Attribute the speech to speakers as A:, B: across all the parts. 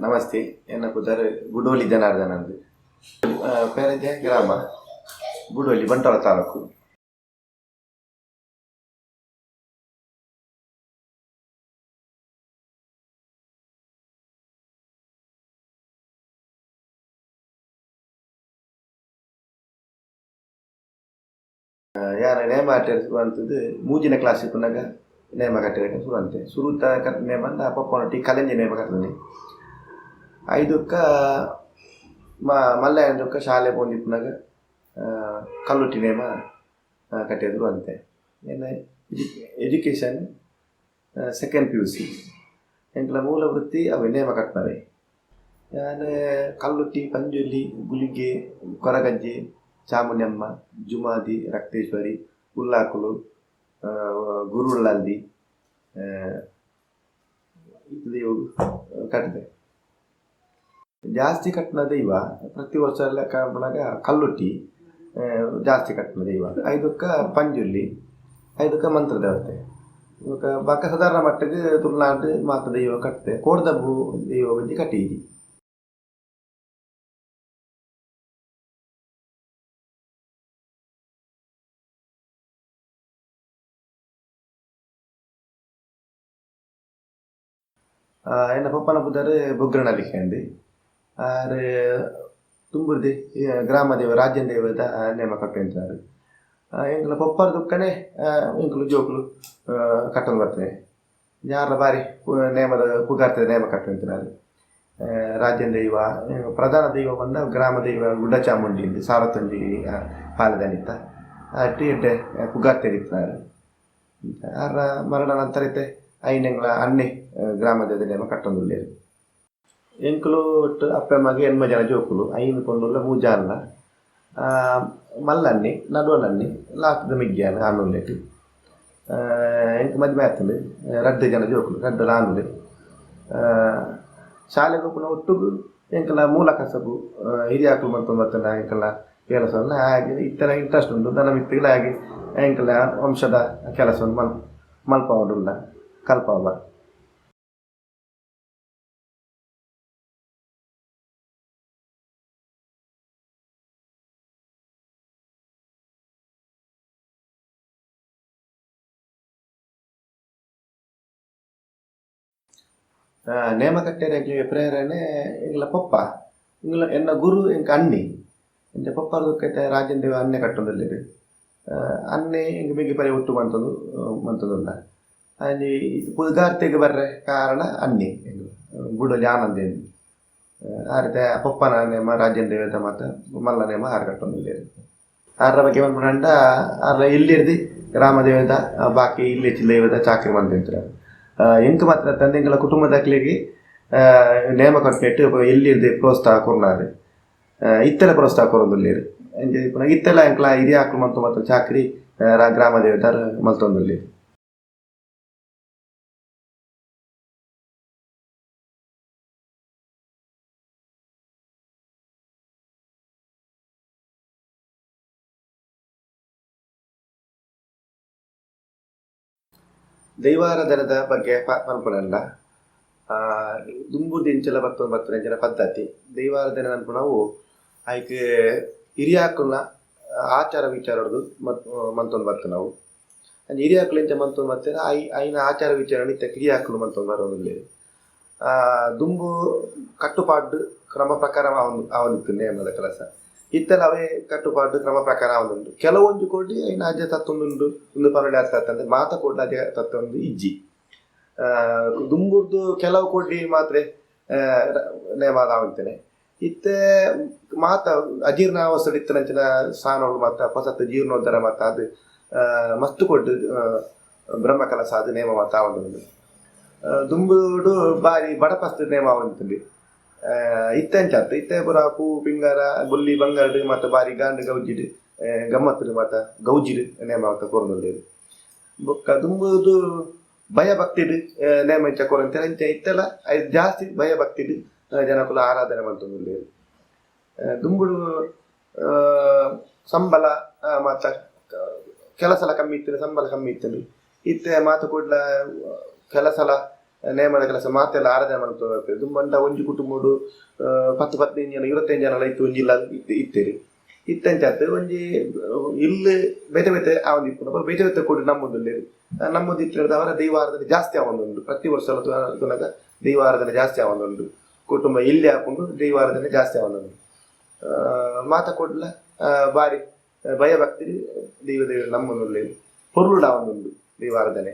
A: ನಮಸ್ತೆ, ಎನ್ನ ಪುದರ್ ಗುಡೋಲಿ ಜನಾರ್ದನಂದ್. ಪೇರಂಜೆ ಗ್ರಾಮ, ಗುಡೋಲಿ, ಬಂಟ್ವಾಳ ತಾಲೂಕು. ಯಾರ ನೇಮ ಅಂತದ್ದು ಮೂಜಿನ ಕ್ಲಾಸ್ ಇಪ್ಪನಾಗ ನೇಮ ಕಟ್ಟಿರಕ್ಕೆ ಶುರು ಅಂತೆ. ಸುರುತ ನೇಮ ಅಂದ ಪಪ್ಪನೊಟ್ಟಿ ಕಲೆಂಜಿ ನೇಮ ಕಟ್ಟನೆ. ಐದಕ್ಕ ಮಲ್ಲ ಐದಕ್ಕ ಶಾಲೆ ಪೋಂದಿಪ್ಪನಾಗ ಕಲ್ಲುಟ್ಟಿ ನೇಮ ಕಟ್ಟಿದ್ರು ಅಂತೆ. ಎನ್ನ education second P U C. ಎಂಕಲ ಮೂಲ ವೃತ್ತಿ ಅವೆ ನೇಮ ಕಟ್ನವೆ. ಯಾನ್ ಕಲ್ಲುಟ್ಟಿ, ಪಂಜುರ್ಲಿ, ಗುಲಿಗೆ, ಕೊರಗಜ್ಜೆ, ಚಾಮುಂಡಮ್ಮ, ಜುಮಾದಿ, ರಕ್ತೇಶ್ವರಿ, ಉಲ್ಲಾಕುಲು, ಗುರುಳ್ಳಾಲ್ದಿ ಇದು ಕಟ್ಟಿದೆ. ಜಾಸ್ತಿ ಕಟ್ಟುನ ದೈವ ಪ್ರತಿ ವರ್ಷ ಲೆಕ್ಕ ಪುನಗ ಕಲ್ಲುಟ್ಟಿ ಜಾಸ್ತಿ ಕಟ್ಟುನ ದೈವ. ಐದಕ್ಕ ಪಂಜುರ್ಲಿ, ಐದಕ್ಕ ಮಂತ್ರದೇವತೆ. ಬೊಕ ಬೊಕ ಸಾಧಾರಣ ಮಟ್ಟಿಗೆ ತುಳುನಾಡು ಮಾತ ದೈವ ಕಟ್ತೆ. ಕೋಡ್ದಬ್ಬು ದೈವ ಒಂಜಿ ಕಟ್ಟಿದಿ. ಎನ್ನ ಪಪ್ಪನ ಪುದರ್ ಬೊಗ್ರನಲಿಕೆಂದು. ಆರ್ ತುಂಬುರ್ದಿ ಗ್ರಾಮ ದೇವ ರಾಜ್ಯ ದೇವದ ನೇಮ ಕಟ್ಟುವಂತಾರು. ಎಂಕಲ ಪಪ್ಪರ ದುಕ್ಕನೆ ಎಂಕುಲು ಜೋಕುಲು ಕಟ್ಟೊಂದು ಬರ್ತೇವೆ. ಯಾರ್ಲ ಬಾರಿ ನೇಮದ ಪುಗಾರ್ತೆದ ನೇಮ ಕಟ್ಟುವಂತಿನಾರು. ರಾಜ್ಯ ದೈವ ಪ್ರಧಾನ ದೈವ ಪಂಡ ಗ್ರಾಮ ದೈವ ಗುಡ್ಡ ಚಾಮುಂಡಿ ಇಂದ್ ಸಾರತ್ತೊಂಜಿ ಪಾಲೆದನಿತ್ತ ಅಟ್ಟಿ ಎಡ್ಡೆ ಪುಗಾರ್ತೆಡ್ ಇತ್ತಿನಾರ್. ಆರ್ನ ಮರಣ ನಂತರ ಇತ್ತೆ ಐನ್ ಎಂಕ್ಲ ಅಣ್ಣೆ ಗ್ರಾಮ ದೇವದ ನೇಮ ಕಟ್ಟೊಂದುಲ್ಲೆರ್. ಎಂಕುಲು ಒಟ್ಟು ಅಪ್ಪೆ ಅಮ್ಮಗೆ 8 ಜನ ಜೋಕುಲು, 5 ಪೊಣ್ಣುಲ್ಲ 3 ಆನ್ಲ. ಮಲ್ಲನ್ನಿ, ನಡುವನನ್ನಿ, ಲಾಸ್ಟ್ದ ಮೆಗ್ಗಿಯಾನ್ ಆನುಲ್ಲೆಟ್. ಎಂಕ್ ಮದ್ಮೆ ಆತ್ಂಡ್, 2 ಜನ ಜೋಕುಲು, 2 ಆನುಲೆ. ಶಾಲೆಗ್ ಪೋಪುನ ಒಟ್ಟುಗು ಎಂಕಲ್ನ ಮೂಲ ಕಸಬು ಹಿರಿಯಾಕುಲು ಮಂತೊಂದು ಬತ್ತುಂಡ ಎಂಕಲ್ನ ಕೆಲಸ ಹಾಗೆ ಇತ್ತೆಲ ಇಂಟ್ರೆಸ್ಟ್ ಉಂಡು. ದನ ಮಿತ್ತುಲ ಹಾಗೆ ಎಂಕಲ್ನ ವಂಶದ ಕೆಲಸ ಮಲ್ಪಾವೊಡುಲ್ಲ ಕಲ್ಪಾವ. ನೇಮ ಕಟ್ಟೆರೆ ಎಂಕ್ಲೆಗ್ ಪ್ರೇರಣೆ ಎಂಕ್ಲ ಪೊಪ್ಪ, ಎಂಕ್ಲ ಎನ್ನ ಗುರು ಎಂಕ್ ಅಣ್ಣೆ. ಎಂಚ ಪೊಪ್ಪರ ದುಕ್ಕೈತೆ ರಾಜನ್ ದೇವ ಅಣ್ಣೆ ಕಟ್ಟೊಂದುಲ್ಲೆರ್. ಅಣ್ಣೆ ಎಂಕ್ ಮೆಗ್ಗಿ ಪರಿ ಒಟ್ಟು ಮಂತೊಂದು ಮಂತೊಂದುಲ್ಲ. ಅಂಚಿ ಪುಗಾರ್ತೆಗ್ ಬರ್ರೆ ಕಾರಣ ಅಣ್ಣೆ ಬುಡೊಲಿ ಆನಂದೆಂದ್. ಆರ್ ಇತ್ತೆ ಪೊಪ್ಪನ ನೇಮ ರಾಜನ್ ದೇವದ ಮಾತ ಮಲ್ಲ ನೇಮ ಆರ್ ಕಟ್ಟೊಂದುಲ್ಲೆರ್. ಆರ್ನ ಬಗ್ಗೆ ಪನ್ಪುನಂಡ ಆರ್ನ ಇಲ್ಲಿರ್ದ್ ಗ್ರಾಮ ದೇವದ ಬಾಕಿ ಇಲ್ಲೆಚ್ಚಿ ದೈವದ ಚಾಕ್ರಿ ಮಂತಿತ್ತೆರ್. ಎಂಕ್ ಮಾತ್ರ ಅತ್ತಂದೆ ಎಂಕಲ್ನ ಕುಟುಂಬದಕ್ಲೆಗ್ ನೇಮ ಕಟ್ಟುನೆಟ್ ಎಲ್ಲಿರ್ದ್ ಪ್ರೋತ್ಸಾಹ ಕೊರ್ನಾರ್. ಇತ್ತೆಲ ಪ್ರೋತ್ಸಾಹ ಕೊರೊಂದುಲ್ಲೆರ್. ಅಂಚ ಇಪ್ಪುನಗ ಇತ್ತೆಲ ಎಂಕ್ಲ ಹಿರಿಯಾಕುಲು ಮಂತು ಮಾತ ಚಾಕ್ರಿ ಗ್ರಾಮ ದೇವದಾರ್ ಮಲ್ತೊಂದುಲ್ಲೆರ್. ದೈವಾರಾಧನೆದ ಬಗ್ಗೆ ಪನ್ಪುನಂಡ ದುಂಬುರ್ದು ಇಂಚಲ ಬತ್ತೊಂದು ಬತ್ತುನ ಇಂಚಿನ ಪದ್ಧತಿ ದೈವಾರಾಧನೆ ಪನ್ಪುನವು ಐಕ್ ಹಿರಿಯಾಕುಲ್ನ ಆಚಾರ ವಿಚಾರಡ್ದು ಮಂತೊಂದು ಬತ್ತುನವು. ಅಂಚ ಹಿರಿಯಾಕುಲು ಎಂಚ ಮಂತೊಂದು ಬತ್ತೆರ್ ಐನ ಆಚಾರ ವಿಚಾರ ಇತ್ತೆ ಕಿರಿಯಾಕುಲು ಮಂತೊಂದು ಬರೊಂದುಲ್ಲೆರ್. ದುಂಬು ಕಟ್ಟುಪಾಡು ಕ್ರಮ ಪ್ರಕಾರ ಆವೊಂದಿತ್ತು ನೇಮದ ಕೆಲಸ. ಇತ್ತೆಲ ಅವೇ ಕಟ್ಟುಪಾಡು ಕ್ರಮ ಪ್ರಕಾರ ಆವೊಂದುಂಡು. ಕೆಲವೊಂಜಿ ಕೋಡಿ ಐನ ಅಜ್ಜ ತತ್ತೊಂದುಂಡು ಉಂದು ಪನೊಲಿ ಅತ್ತ ಮಾತ ಕೋಡ್ಲ ಅಜ್ಜ ತತ್ತೊಂದು ಇಜ್ಜಿ. ದುಂಬುರ್ದು ಕೆಲವು ಕೋಡಿ ಮಾತ್ರ ನೇಮ ಆವೊಂದಿತ್ತನೆ. ಇತ್ತೆ ಮಾತ ಅಜೀರ್ಣ ಅವಸ್ಥೆ ಇತ್ತಿನಂಚಿನ ಸ್ಥಾನಗಳು ಮಾತ ಪೊಸತ್ ಜೀರ್ಣೋದ್ಧಾರ ಮಾತ ಅದು ಮಸ್ತ್ ಕೊಡ್ಡು ಬ್ರಹ್ಮ ಕಲಸ ಅದು ನೇಮ ಮಾತ ಆವೊಂದುಂಡು. ದುಂಬುಡು ಬಾರಿ ಬಡಪಸ್ತ್ ನೇಮ ಆವೊಂದಿತ್ತುಂಡು. ಇತ್ತೆ ಅಂಚ ಅತ್ತ್, ಇತ್ತೆ ಪೂರ ಪೂ ಪಿಂಗಾರ ಬೊಲ್ಲಿ ಬಂಗಾರಡ್ ಮಾತ ಬಾರಿ ಗಾಂಡ್ ಗೌಜಿಡ್ ಗಮ್ಮತ್ಡ್ ಮಾತ ಗೌಜಿಡ್ ನೇಮ ಮಾತ ಕೊರೊಂದುಲ್ಲೆರ್. ಬೊಕ್ಕ ದುಂಬುದು ಭಯ ಭಕ್ತಿಡ್ ನೇಮ ಇಂಚ ಕೊರೊಂದಿತ್ತೆರ್ ಅಂಚ ಇತ್ತೆಲ ಜಾಸ್ತಿ ಭಯ ಭಕ್ತಿಡ್ ಜನಕುಲು ಆರಾಧನೆ ಮಲ್ತೊಂದುಲ್ಲೆರ್. ದುಂಬುಡು ಸಂಬಳ ಮಾತ ಕೆಲಸಲ ಕಮ್ಮಿ ಇತ್ತುಂಡು, ಸಂಬಳ ಕಮ್ಮಿ ಇತ್ತುಂಡು. ಇತ್ತೆ ಮಾತ ಕೂಡ್ಲ ಕೆಲಸಲ ನೇಮದ ಕೆಲಸ ಮಾತೆಲ್ಲ ಆರಾಧನೆ ಮಂತು ದುಂಬಂಡ ಒಂಜಿ ಕುಟುಂಬಡು 10 15 ಜನ 25 ಜನ ಇತ್ತು ಒಂಜಿ ಇಲ್ಲ ಇತ್ತೇರಿ ಇತ್ತೆಂಚಾತ್ ಒಂಜಿ ಇಲ್ಲು ಬೇತೆ ಬೇತೆ ಆವೊಂದು ಇಪ್ಪುನ ಬೇತೆ ಬೇತೆ ಕೊಡಿ ನಮ್ಮೊಂದುಲ್ಲೇರು ನಮ್ಮದು ಇತ್ತಿನವರ ದೈವಾರಾಧನೆ ಜಾಸ್ತಿ ಆವೊಂದುಂಡು ಪ್ರತಿ ವರ್ಷ ತುನಗ ದೈವಾರಾಧನೆ ಜಾಸ್ತಿ ಆವೊಂದುಂಡು ಕುಟುಂಬ ಇಲ್ಲಿ ಹಾಕೊಂಡು ದೈವಾರಾಧನೆ ಜಾಸ್ತಿ ಆವೊಂದುಂಡು ಮಾತ ಕೊಡ್ಲ ಬಾರಿ ಭಯ ಭಕ್ತಿ ದೈವ ದೇವರು ನಮ್ಮೊಂದುಲ್ಲೇರು ಪೊರ್ಲುಡ ಆವೊಂದುಂಡು ದೈವಾರಾಧನೆ.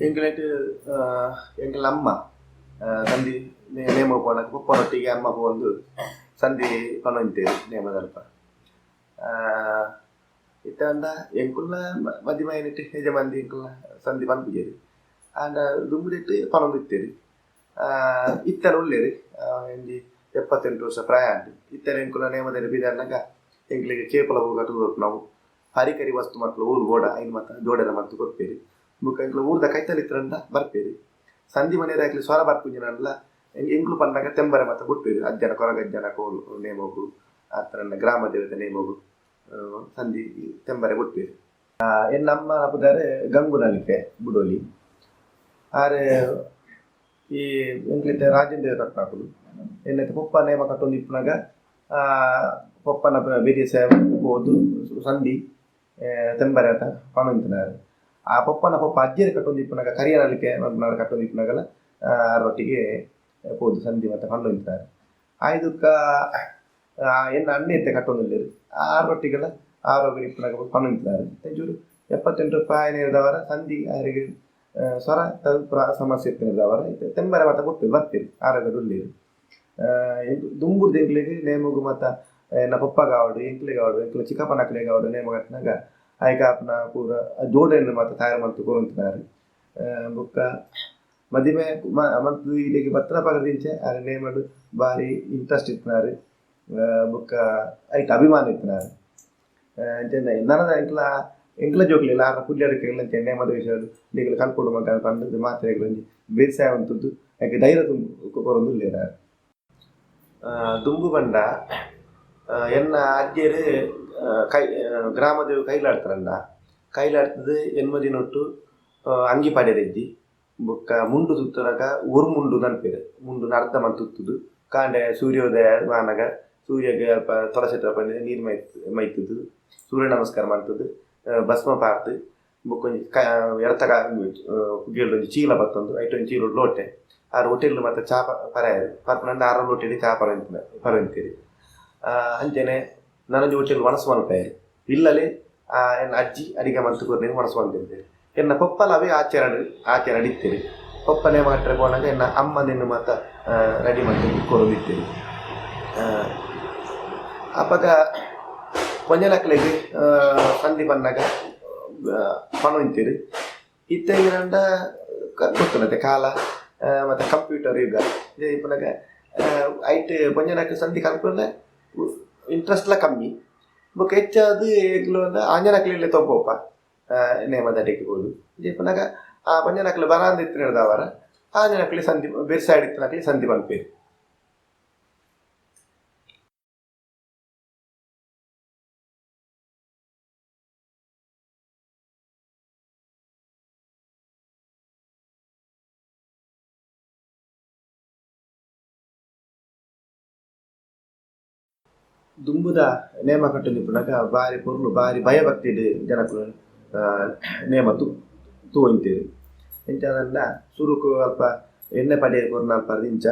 A: ಎಂಕ್ಲೆಟ್ ಎಂಕಲ್ನ ಅಮ್ಮ ಸಂಧಿ ನೇಮ ಪೋನಗ ಪೊಪ್ಪನೊಟ್ಟಿಗೆ ಅಮ್ಮ ಪೋವೊಂದು ಸಂಧಿ ಪನೊಂತೇರು ನೇಮದಲ್ಪ. ಇತ್ತೆ ಪಂಡ ಎಂಕುಲ್ನ ಮದಿಮಯನಿಟ್ ಯಜಮಾನ್ದಿ ಎಂಕುಲ್ನ ಸಂಧಿ ಪನ್ಪುಜೆರ್ ಆಂಡ ದುಂಬುದೆಟ್ ಪನೊಂದಿತ್ತೆರ್. ಇತ್ತೆಲ ಉಲ್ಲೆರ್ ಒಂಜಿ 78 ವರ್ಷ ಪ್ರಾಯ ಆಂಡ್. ಇತ್ತೆಲ ಎಂಕುಲ್ನ ನೇಮದ ಪಿದಾಡ್ನಗ ಎಂಕ್ಲೆಗ್ ಕೇಪುಲ ಪೂ ಕಟ್ಟುದು ಕೊರ್ಪುನವು ಹರಿಕರಿ ವಸ್ತು ಮಕ್ಕಳು ಊರು ಬೋಡ ಐನ್ ಮಾತ ಜೋಡೆಲ ಮಂತ್ ಕೊರ್ಪೆರ್. ಬೊಕ್ಕ ಎಂಕ್ಲ ಊರ್ದ ಕೈತಲ್ ಇತ್ತಿರಂಡ ಬರ್ಪೆರ್. ಸಂಧಿ ಮನೆರಾಕ್ಲೆ ಸ್ವರ ಬರ್ಪುಂಜಿನಂಡಲ ಎಂಕ್ಲು ಪನ್ನಗ ತೆಂಬರೆ ಮಾತ ಬುಡ್ಪೆರ್ ಅಜ್ಜನ ಕೊರಗಜ್ಜನ ಕೋಲು ನೇಮೊಗು ಅತ್ತಂಡ ಗ್ರಾಮ ದೇವತೆ ನೇಮೊಗು ಸಂಧಿ ತೆಂಬರೆ ಬುಡ್ಪೆರ್. ಎನ್ನ ಅಮ್ಮ ಪುದರ್ ಗಂಗು ನಲಿಕೆ ಬುಡೋಲಿ. ಆರ್ ಈ ಎಂಕ್ಲಿತ್ತೆ ರಾಜೇಂದ್ರ ತಟ್ಟಾಕುಲು ಎನ್ನತೆ ಪೊಪ್ಪ ನೇಮ ಕಟ್ಟೊಂದು ಇಪ್ಪುನಗ ಪೊಪ್ಪನ ಬೆರಿಯ ಸೇವೆ ಪೋದು ಸಂಧಿ ತೆಂಬರೆ ಆತ ಪನೊಂತಿನಾರ್. ಆ ಪೊಪ್ಪನ ಪೊಪ್ಪ ಅಜ್ಜೆರ್ ಕಟ್ಟೊಂದು ಇಪ್ಪುನಗ ಕರಿಯ ನಲಿಕೆ ಮನ್ಪುನಾರ್ ಕಟ್ಟೊಂದು ಇಪ್ಪುನಗಲ ಆರೊಟ್ಟಿಗೆ ಪೋದು ಸಂಧಿ ಮಾತ ಪಂಡೊಂತಿನಾರ್. ಆಯ್ದುಕ್ಕ ಎನ್ನ ಅಣ್ಣೆ ಇತ್ತೆ ಕಟ್ಟೊಂದುಲ್ಲೆರ್ ಆರೊಟ್ಟಿಗೆಲ ಆರೋಗ್ಯ ಇಪ್ಪುನಗ ಪನೊಂತಿನಾರ್. ಒಂಚೂರು 78 ಪ್ರಾಯ ಸಂಧಿ ಆರಿಗೆ ಸ್ವರ ಪೂರ ಸಮಸ್ಯೆ ಇತ್ತಿನದವರ ಇತ್ತೆ ತೆಂಬರೆ ಮಾತ ಬುಡ್ಪೆರ್ ಬರ್ಪೆರ್ ಆರೋಗ್ಯಡ್ ಉಲ್ಲೆರ್. ದುಂಬುರ್ದು ಎಂಕ್ಲೆಗ್ ನೇಮೊಗು ಮಾತ ಎನ್ನ ಪೊಪ್ಪಗಾವಡ್ ಎಂಕ್ಲೆಗಾವಡ್ ಎಂಕ್ಲೆ ಚಿಕ್ಕಪ್ಪನಕ್ಲೆಗಾವಡ್ ನೇಮ ಕಟ್ಟುನಗ ಐಕ್ ಆಪುನ ಪೂರ ಜೋಡಣೆ ಮಾತ ತಯಾರು ಮಂತ್ ಕೊರೊಂತಿನಾರ್. ಬೊಕ್ಕ ಮದಿಮೆ ಮಂತ್ ಇಡೆಗ್ ಬತ್ತಿನ ಆರ್ ನೇಮಡ್ ಬಾರಿ ಇಂಟ್ರೆಸ್ಟ್ ಇತ್ತಿನಾರ್. ಬೊಕ್ಕ ಐಟ್ ಅಭಿಮಾನ ಇತ್ತಿನಾರ್. ಅಂಚನೆ ನನದ ಎಂಕ್ಲ ಎಂಕ್ಲ ಜೋಕ್ಲೆಲ ಆರ್ನ ಪುಲ್ಯಾಡಿಕೆಗ್ಲ ಅಂಚನೆ ನೇಮದ ವಿಷಯಡ್ ನಿಕುಲು ಕಲ್ಪೊಡು ಮಗ ಪಂಡುದು ಮಾತೆರೆಗ್ಲ ಒಂಜಿ ಬೇಸಾಯ ಉಂತುದು ಐಕ್ ಧೈರ್ಯ ಕೊರೊಂದುಲ್ಲೆರ್ ಆರ್. ದುಂಬು ಪಂಡ ಎನ್ನ ಅಜ್ಜೆರ್ ಕೈ ಗ್ರಾಮದೇವ್ ಕೈಲಾಡ್ತಾರಂಡ ಕೈಲಾಡ್ತದ ಎನ್ಮದಿನೊಟ್ಟು ಅಂಗಿ ಪಾಡ್ಯೆರೆಜ್ಜಿ ಬೊಕ್ಕ ಮುಂಡು ತುತ್ತುನಗ ಒರು ಮುಂಡು ನನ್ಪೆರ್ ಮುಂಡುನ ಅರ್ಧ ಮಂತ್ ತುತ್ತುದು ಕಾಂಡೆ ಸೂರ್ಯೋದಯ ಆನಗ ಸೂರ್ಯಗ್ ಅಲ್ಪ ತುಳಸಿ ನೀರು ಮೈತುದು ಸೂರ್ಯ ನಮಸ್ಕಾರ ಮಂತುದು ಭಸ್ಮ ಪಾರ್ದ್ ಬೊಕ್ಕೊಂಜಿ ಎಡತ ಪುಗೆಲ್ಡ್ ಒಂಜಿ ಚೀಲ ಪತ್ತೊಂದು ಐಟ್ ಒಂಜಿ ಚೀಲೊಡು ಲೋಟೆ ಆರ್ ಹೋಟೆಲ್ ಮಾತ ಚಾ ಪರಯೆರ್ ಪರ್ಪುನಂಡ ಆರ ಲೋಟೆಡ್ ಚಾ ಪರೊಂತೆರ್. ಅಂಚನೆ ನನೊಂಜಿ ಹೋಟೆಲ್ ವಣಸ್ ಮನ್ಪಯೆರ್ ಇಲ್ಲಲೆ ಎನ್ನ ಅಜ್ಜಿ ಅಡಿಗೆ ಮಂತ್ ಕೊರ್ನೆನ್ ವಣಸ್ ಮಂತಿತ್ತೆರ್. ಎನ್ನ ಪೊಪ್ಪಲ ಅವೇ ಆಚರಣೆ ಆಚರಣೆ ಇತ್ತೆರ್. ಪೊಪ್ಪ ನೇಮ ಕಟ್ಟರೆ ಪೋನಗ ಎನ್ನ ಅಮ್ಮ ನೆನ್ ಮಾತ ರೆಡಿ ಮಂತ್ ಕೊರೊಂದಿತ್ತೆರ್. ಅಪಗ ಪೊಂಜನಕ್ಲೆಗ್ ಸಂಧಿ ಪನ್ನಗ ಪನೊಂತೆರ್. ಇತ್ತೆ ಎಂಚಿನಂಡ ಗೊತ್ತುಂಡತೆ ಕಾಲ ಮತ್ತೆ ಕಂಪ್ಯೂಟರ್ ಯುಗ ಇಪ್ಪುನಗ ಐಟ್ ಪೊಂಜನಕ್ಲ್ ಸಂಧಿ ಕಲ್ಪುನ ಇಂಟ್ರೆಸ್ಟ್ ಲ ಕಮ್ಮಿ. ಬೊಕ್ಕ ಹೆಚ್ಚಾದ್ ಎಂಕ್ಲು ಆಂಜನಕ್ಲೆಲೆ ತೋಪೋಪ ನೇಮದಡೆಗ್ ಪೋದು ಇಪ್ಪುನಗ ಆ ಪೊಂಜನಕ್ಲು ಬರಾಂದೆ ಇತ್ತಿನೆಡ್ದಾವರ ಆಂಜನಕ್ಲೆ ಸಂಧಿ ಬೇರ್ಸಾಯಡ್ ಇತ್ತಿನಕ್ಲೆ ಸಂಧಿ ಮನ್ಪೆರ್. ದುಂಬುದ ನೇಮ ಕಟ್ಟೊಂದಿಪ್ಪುನಗ ಬಾರಿ ಪೊರ್ಲು ಬಾರಿ ಭಯ ಭಕ್ತಿಡ್ ಜನಕುಲು ನೇಮ ತೂವೊಂತೆರ್. ಎಂಚಾಂಡ ಸುರುಕು ಅಲ್ಪ ಎಣ್ಣೆ ಪಡೆಯರೆ ಕೊರ್ನ ಅಲ್ಪ ಇಂಚ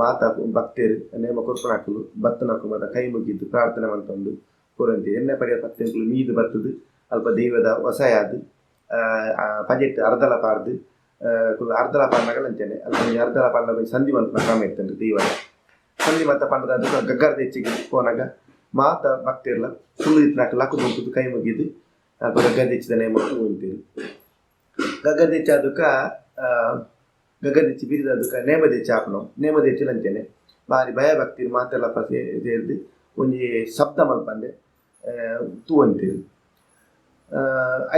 A: ಮಾತ ಭಕ್ತೆರ್ ನೇಮ ಕೊರ್ಪುನಕುಲು ಬತ್ತುನಕುಲು ಮಾತ ಕೈ ಮುಗಿದ್ ಪ್ರಾರ್ಥನೆ ಮಂತೊಂದು ಕೊರೊಂತೆರ್. ಎಣ್ಣೆ ಪಡೆಯರೆ ಪತ್ತಿನಕುಲು ಮೀದ್ ಬತ್ತುದು ಅಲ್ಪ ದೈವದ ವಸಯಾದ್ ಪಜೆಟ್ ಅರ್ಧಲ ಪಾಡ್ದ್ ಅರ್ಧಲ ಪಾಡ್ನಗಲ ಅಂಚನೆ ಅಲ್ಪ ಒಂಜಿ ಅರ್ಧಲ ಪಾಡ್ನಗ ಒಂಜಿ ಸಂಧಿ ಮನ್ಪುನ ಕ್ರಮ ಇತ್ತುಂಡು ದೈವದ ಸಂಧಿ ಮಾತ ಪಂಡ್ದ್ ಅದ್ ಗಗ್ಗರದ ಹೆಚ್ಚಿಗೆ ಪೋನಗ ಮಾತ ಭಕ್ತೆರ್ಲ ಕುಲ್ಲು ಇತ್ತಿನಕುಲು ಲಕುದು ಉಂತುದು ಕೈ ಮುಗಿದ್ ಅಲ್ಪ ಗಗ್ಗರದ ಹೆಚ್ಚಿದ ನೇಮ ತೂವೊಂತೆರ್. ಗಗ್ಗರದ ಹೆಚ್ಚ ಆದುಕ ಗಗ್ಗರದ ಹೆಚ್ಚಿ ಬಿರಿದಾದುಕ ನೇಮದ ಹೆಚ್ಚ ಆಪುನವು ನೇಮದ ಹೆಚ್ಚಿಲ ಅಂಚನೆ ಬಾರಿ ಭಯ ಭಕ್ತಿ ಮಾತೆರ್ಲ ಸೇರ್ದ್ ಒಂಜಿ ಶಬ್ದ ಮಲ್ಪಂದೆ ತೂವೊಂತೆರ್.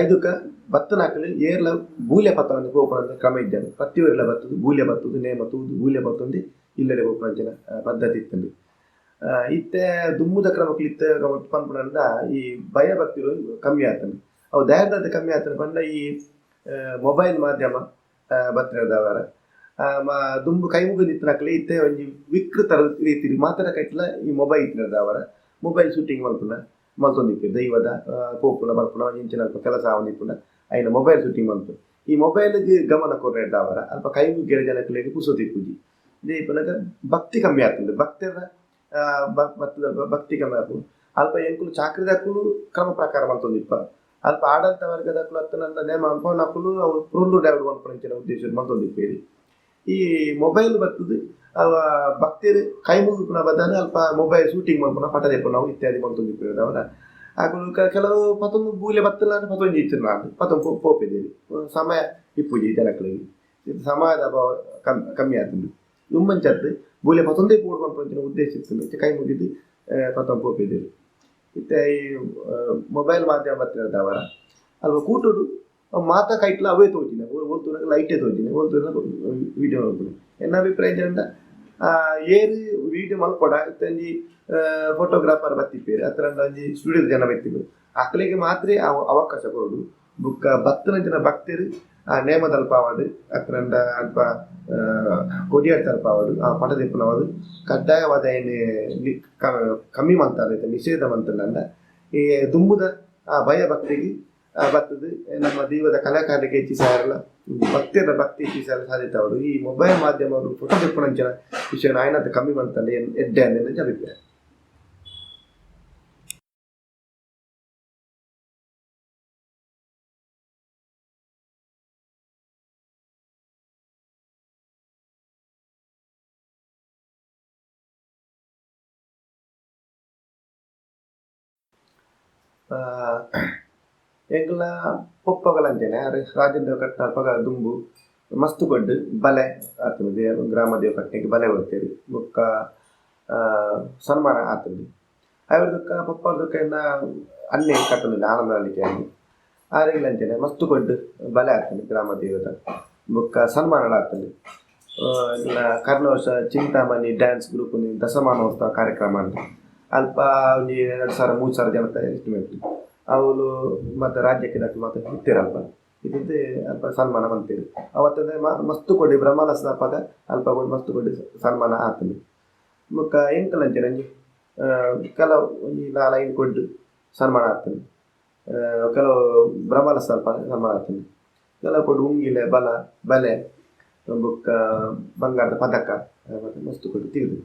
A: ಐದುಕ ಬತ್ತನಾಕಲು ಏರ್ಲ ಬೂಲ್ಯ ಪತ್ತೊಂದು ಪೋಪುನ ಕ್ರಮ ಇಜ್ಜಾಂಡ್. ಪ್ರತಿಯೊರಿಲ ಬತ್ತುದು ಬೂಲ್ಯ ಬತ್ತುದು ನೇಮ ತೂದು ಬೂಲ್ಯ ಪತ್ತೊಂದು ಇಲ್ಲಡೆ ಪೋಪುನಂಚಿನ ಪದ್ಧತಿ ಇತ್ತುಂಡು. ಇತ್ತೆ ದುಂಬುದ ಕ್ರಮಕ್ಲು ಇತ್ತೆ ಪನ್ಪುನಂಡ ಈ ಭಯ ಭಕ್ತಿಲು ಕಮ್ಮಿ ಆತುಂಡು. ಅವು ದಾಯೆರ್ದಾದ್ ಕಮ್ಮಿ ಆತುಂಡು ಪಂಡ ಈ ಮೊಬೈಲ್ ಮಾಧ್ಯಮ ಬತ್ತಿನದಾವರ ದುಂಬು ಕೈ ಮುಗಿದಿತ್ತಿನಕಲೆ ಇತ್ತೆ ಒಂಜಿ ವಿಕೃತ ರೀತಿಡ್ ಮಾತರ ಕೈಟ್ಲ ಈ ಮೊಬೈಲ್ ಇತ್ತಿನದಾವರ ಮೊಬೈಲ್ ಶೂಟಿಂಗ್ ಮಲ್ಪುನ ಮಲ್ತೊಂದಿಪ್ಪೆರ್. ದೈವದ ಪೋಪುನ ಬರ್ಪುನ ಇಂಚಿನ ಅಲ್ಪ ಕೆಲಸ ಆವೊಂದಿಪ್ಪುನ ಐನ ಮೊಬೈಲ್ ಶೂಟಿಂಗ್ ಮಲ್ಪುನ ಈ ಮೊಬೈಲ್ಗ್ ಗಮನ ಕೊರ್ನೆಡ್ದಾವರ ಅಲ್ಪ ಕೈ ಮುಗ್ಯೆರೆ ಜನಕುಲೆಗ್ ಪುರ್ಸೊತ್ತು ಇಪ್ಪುಜಿ. ಪನ್ನಗ ಭಕ್ತಿ ಕಮ್ಮಿ ಆತುಂಡು. ಭಕ್ತೆರ್ನ ಭಕ್ತಿ ಕಮ್ಮಿ ಆಪುಂಡು. ಅಲ್ಪ ಎಂಕುಲು ಚಾಕ್ರಿದಕುಲು ಕ್ರಮ ಪ್ರಕಾರ ಮಲ್ತೊಂದಿಪ್ಪ. ಅಲ್ಪ ಆಡಳಿತ ವರ್ಗದಕುಲು ಅತ್ತಂಡ ನೇಮ ಮಲ್ಪುನಕುಲು ಅವು ಪೊರ್ಲು ಡ್ಯಾವ್ಡ್ ಮಲ್ಪುನಂಚಿನ ಉದ್ದೇಶ ಮಲ್ತೊಂದಿಪ್ಪೆರ್. ಈ ಮೊಬೈಲ್ ಬತ್ತುದು ಅವ ಭಕ್ತೆರ್ ಕೈ ಮುಗಿಪುನ ಬದಲು ಅಲ್ಪ ಮೊಬೈಲ್ ಶೂಟಿಂಗ್ ಮಲ್ಪುನ ಪಟ ದೆಪ್ಪುನವು ಇತ್ಯಾದಿ ಮಲ್ತೊಂದಿಪ್ಪೆರ್. ಅಕುಲು ಕೆಲವು ಪತೊಂದು ಬೂಲೆ ಬತ್ತುಲಾಂಡ ಪತೊಂಜಿ ಇತ್ತಿನಾಂದ್ ಪತೊಂದು ಪೋಪೆದೆರ್. ಸಮಯ ಇಪ್ಪುಜಿ ಜನಕ್ಲೆಗ್. ಸಮಯದ ಅಭಾವ ಕಮ್ಮಿ ಆತುಂಡು. ದುಂಬಂಚತ್ತ್ ಬೂಲೆ ಪತೊಂದೇ ಪೋಡು ಪನ್ಪುನಂಚಿನ ಉದ್ದೇಶ ಇತ್ತುಂಡು. ಕೈ ಮುಗಿದು ಪತೊಂದು ಪೋಪೆದೆರ್. ಇತ್ತೆ ಈ ಮೊಬೈಲ್ ಮಾಧ್ಯಮ ಬತ್ತಿನದಾವರ ಅಲ್ಪ ಕೂಟೊಡು ಮಾತ ಕೈಟ್ಲ ಅವೇ ತೋಜಿನ ಓಲ್ ತೂನಗ ಲೈಟೇ ತೋಜಿನ ಓಲ್ ತೂನಗ ವೀಡಿಯೋ ಮಲ್ಪುನ. ಎನ್ನ ಅಭಿಪ್ರಾಯ ಎಂಚಂಡ ಏರ್ ವೀಡಿಯೋ ಮಲ್ಪೊಡ ಇತ್ತೆ ಒಂಜಿ ಫೋಟೋಗ್ರಾಫರ್ ಬತ್ತಿಪ್ಪೆರ್ ಅತ್ತಂಡ ಒಂಜಿ ಸ್ಟುಡಿಯೋದ ಜನ ಬತ್ತಿಪ್ಪೆರ್ ಅಕ್ಲೆಗ್ ಮಾತ್ರ ಅವಕಾಶ ಕೊರೊಡು. ಬೊಕ್ಕ ಬತ್ತಿನ ಭಕ್ತೆರ್ ಆ ನೇಮದಲ್ಪ ಆವಡ್ ಅತ್ತಂಡ ಅಲ್ಪ ಕೊಡಿಯಾಡ್ತಲ್ಪ ಆವಡ್ ಆ ಪಟ ದೆಪ್ಪುನವಾದ್ ಕಡ್ಡಾಯವಾದ್ ಐನ್ ಕಮ್ಮಿ ಮಲ್ತಾರ ನಿಷೇಧ ಮಲ್ತುಂಡ ಈ ದುಂಬುದ ಆ ಭಯ ಭಕ್ತಿಗ್ ಬತ್ತುದು ನಮ್ಮ ದೈವದ ಕಲಾಕಾರರಿಗೆ ಹೆಚ್ಚಿಸಾಯೆರೆಲ ಭಕ್ತಿರ ಭಕ್ತಿ ಹೆಚ್ಚಿಸಾಯೆರೆ ಸಾಧ್ಯತೆ ಆವೊಡು. ಈ ಮೊಬೈಲ್ ಮಾಧ್ಯಮ ಫೋಟೋ ದೆಪ್ಪುನಂಚಿನ ವಿಷಯ ಆಯಿನಾತ್ ಕಮ್ಮಿ ಮಲ್ತಂಡ ಎಡ್ಡೆ ಅಂದ್ ಅಭಿಪ್ರಾಯ. ಎಂಕಲ್ನ ಪೊಪ್ಪಗಲಂಚನೆ ರಾಜೇಂದ್ರ ಕಟ್ನಪಗ ದುಂಬು ಮಸ್ತ್ ಕೊಡ್ಡು ಬಲೆ ಆತುಂಡು. ಗ್ರಾಮ ದೇವ ಕಟ್ಟೆಗೆ ಬಲೆ ಕೊರ್ತೆರ್ ಬೊಕ್ಕ ಸನ್ಮಾನ ಆತುಂಡು. ಐವರ್ದಕ್ಕ ಪಪ್ಪರ್ದಕ್ಕ ಎನ್ನ ಅಣ್ಣೆ ಕಟ್ಟೊಂದುಲ್ಲೆ ಆನಂದ ನಲಿಕೆ ಆರೆಗ್ಲ ಅಂಚನೆ ಮಸ್ತ್ ಕೊಡ್ಡು ಬಲೆ ಆತುಂಡು ಗ್ರಾಮ ದೇವದ ಬೊಕ್ಕ ಸನ್ಮಾನಲ ಆತುಂಡು. ಕರ್ನ ವರ್ಷ ಚಿಂತಾಮಣಿ ಡ್ಯಾನ್ಸ್ ಗ್ರೂಪ್ ದಶಮಾನೋತ್ಸವ ಕಾರ್ಯಕ್ರಮ ಅಂತ ಅಲ್ಪ ಒಂಜಿ 2000 3000 ಜನತ ಎಸ್ಟಿಮೇಟ್ ಅವುಲು ಮತ್ತು ರಾಜ್ಯಕ್ಕೆ ದಕುಲು ಮಾತ ಇತ್ತೆರ್ ಅಲ್ಪ ಇತ್ತಿದ್ದು ಅಲ್ಪ ಸನ್ಮಾನ ಮಲ್ತೆರ್. ಅವತ್ತಂದ್ರೆ ಮಸ್ತ್ ಕೊಡಿ ಬ್ರಹ್ಮಲಸದಪಗ ಅಲ್ಪ ಮಸ್ತ್ ಕೊಡಿ ಸನ್ಮಾನ ಆತುಂಡು. ಬೊಕ್ಕ ಎಂಕಲ್ ಅಂಚನೆ ಒಂಜಿ ಕೆಲವು ಒಂಜಿ 4 5 ಕೊಡ್ಡು ಸನ್ಮಾನ ಆತುಂಡು. ಕೆಲವು ಬ್ರಹ್ಮಲಸ ಅಲ್ಪ ಸನ್ಮಾನ ಆತುಂಡು. ಕೆಲವು ಕೊಡು ಉಂಗಿಲೆ ಬಲ ಬಲೆ ಬೊಕ್ಕ ಬಂಗಾರದ ಪದಕ ಮಸ್ತ್ ಕೊಡು ತಿರುದು.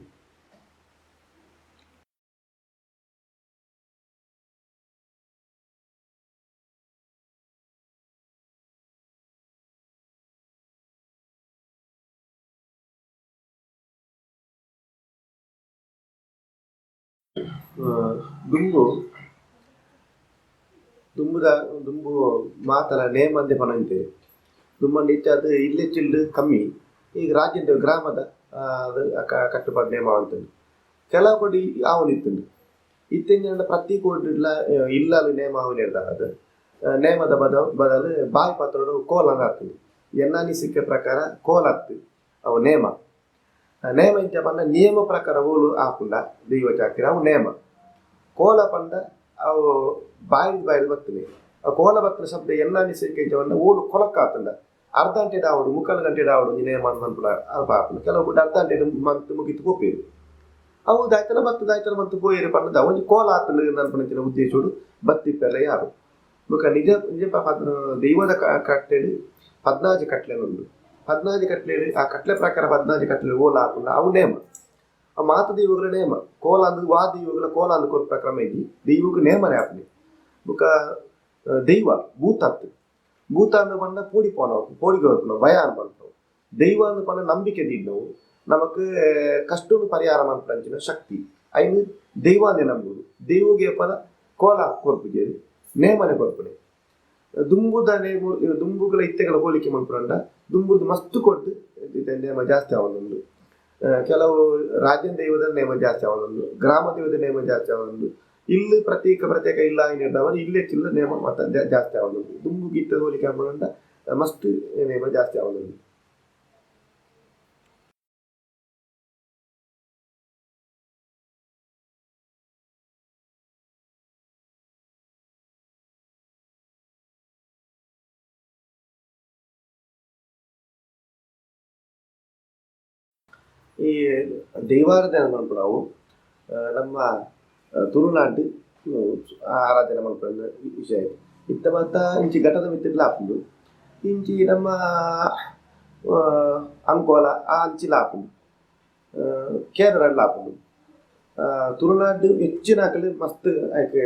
A: ದುಂಬು ದುಂಬುದ ದುಂಬು ಮಾತಲ ನೇಮಂದೆ ಪನೊಂದಿತ್ತೆರ್. ದುಂಬಂಡ ಇತ್ತೆ ಅದು ಇಲ್ಲೆ ಚಿಲ್ಡ್ ಕಮ್ಮಿ. ಈಗ ರಾಜ್ಯದ ಗ್ರಾಮದ ಕಟ್ಟುಪಾಡು ನೇಮ ಆವೊಂದುಂಡು. ಕೆಲವು ಕೊಡಿ ಆವೊಂದಿತ್ತುಂಡು. ಇತ್ತೆ ಎಂಚಿನಂಡ ಪ್ರತಿ ಕೋಡಿಡ್ಲ ಇಲ್ಲಲ್ ನೇಮ ಆವೊಂದಿರ್ದಾದ್ ನೇಮದ ಬದಲು ಬಾಯಿ ಪಾತ್ರೊಡು ಕೋಲ ಆತುಂಡು. ಎನ್ನ ಅನಿಸಿಕೆ ಪ್ರಕಾರ ಕೋಲ ಅತ್ತ್ ಅವು ನೇಮ. ನೇಮ ಇಂಚ ಪಂಡ ನಿಯಮ ಪ್ರಕಾರ ಓಲು ಆಪುಂಡ ದೈವ ಚಾಕಿರಿ ಅವು ನೇಮ. ಕೋಲ ಪಂಡ ಅವು ಬಾಯಿಡ್ ಬಾಯಿಡ್ ಬತ್ತುನೆ. ಆ ಕೋಲ ಬತ್ತಿನ ಶಬ್ದ ಎನ್ನ ಅನಿಸಿಕೆ ಇಂಚ ಪಂಡ ಓಲು ಕೊಲಕ್ ಆತುಂಡ ಅರ್ಧ ಗಂಟೆಡ್ ಆವೊಡು ಮುಕ್ಕಾಲು ಗಂಟೆಡ್ ಆವೊಡು ಒಂಜಿ ನೇಮ ಮನ್ಪುನ ಅಲ್ಪ ಆಪುಂಡು. ಕೆಲವು ಕೂಡ ಅರ್ಧ ಗಂಟೆಡ್ ಮಂತ್ ಮುಗಿತ್ ಪೋಪೆರ್. ಅವು ದಾಯ್ತನ ಬತ್ತು ದಾಯ್ತನ ಮಂತ್ ಪೋಯೆರ್ ಪಂಡ ಒಂಜಿ ಕೋಲ ಆತುಂಡು ಪನ್ಪುನಂಚಿನ ಉದ್ದೇಶೊಡು ಬತ್ತಿಪ್ಪೆರೆ ಯಾರು. ಬೊಕ್ಕ ನಿಜ ನಿಜ ದೈವದ ಕಟ್ಟೆಡ್ 14 ಕಟ್ಲೆ ಉಂಡು. 14 ಕಟ್ಲೆ ಆ ಕಟ್ಲೆ ಪ್ರಕಾರ 14 ಕಟ್ಲೆ ಓಲ ಆಪುಂಡ ಅವು ನೇಮ. ಆ ಮಾತ ದೈವಗಳ ನೇಮ ಕೋಲ ಅಂದ್ ವಾ ದೈವಗಳ ಕೋಲ ಅಂದ್ ಕೊರ್ಪುನ ಕ್ರಮ ಇಜ್ಜಿ. ದೈವಗ್ ನೇಮನೆ ಆಪುನಿ. ಬೊಕ್ಕ ದೈವ ಭೂತತ್ ಭೂತ ಅಂದ್ ಪಂಡ ಪೋಡಿ ಪೋನವು ಪೋಡಿಗೆ ಬರ್ಪುನವು ಭಯ ಅಂದ್ ಪನ್ಪುನವು. ದೈವ ಅಂದ್ ಪಂಡ ನಂಬಿಕೆ ದೀಡ್ನವು ನಮಕ್ ಕಷ್ಟನು ಪರಿಹಾರ ಮನ್ಪುನಂಚಿನ ಶಕ್ತಿ ಐನ್ ದೈವ ಅಂದೇ ನಂಬುದು. ದೈವಗ್ ಏಪಲ ಕೋಲ ಕೊರ್ಪುಜೆರ್ ನೇಮನೆ ಕೊರ್ಪುನೆ. ದುಂಬುದ ನೇಮ ದುಂಬುಗಳ ಇತ್ತೆಗಳ ಹೋಲಿಕೆ ಮನ್ಪುನಂಡ ದುಂಬುರ್ದು ಮಸ್ತ್ ಕೊಡ್ದು ನೇಮ ಜಾಸ್ತಿ ಆವೊಂದುಂಡು. ಕೆಲವು ರಾಜ್ಯ ದೈವದ ನೇಮ ಜಾಸ್ತಿ ಆವೊಂದುಂಡು, ಗ್ರಾಮ ದೈವದ ನೇಮ ಜಾಸ್ತಿ ಆವೊಂದುಂಡು. ಇಲ್ಲಿ ಪ್ರತ್ಯೇಕ ಪ್ರತ್ಯೇಕ ಇಲ್ಲ ಏನಿರ್ತಾವ ಇಲ್ಲೇ ಚಿಲ್ಲ ನೇಮ ಮತ್ತೆ ಜಾಸ್ತಿ ಆಗೋದು. ದುಂಬು ಗೀತ ಹೋಲಿಕೆ ಹಾಕೊಂಡ ಮಸ್ತ್ ನೇಮ ಜಾಸ್ತಿ ಆಗೋದು. ಈ ದೈವಾರಾಧನೆ ಮಲ್ಪುನವು ನಾವು ನಮ್ಮ ತುಳುನಾಡು ಆರಾಧನೆ ಮಲ್ಪುನ ವಿಷಯ ಇತ್ತ ಮಾತ ಇಂಚಿ ಘಟದ ಮಿತ್ತಿಡ್ಲ ಆಪುಂಡು. ಇಂಚಿ ನಮ್ಮ ಅಂಕೋಲ ಆ ಅಂಚಿಲ ಆಪುಂಡು, ಕೇರಳ ಆಪುಂಡು. ತುಳುನಾಡು ಹೆಚ್ಚಿನ ಆಕಲೆ ಮಸ್ತ್ ಆಯ್ಕೆ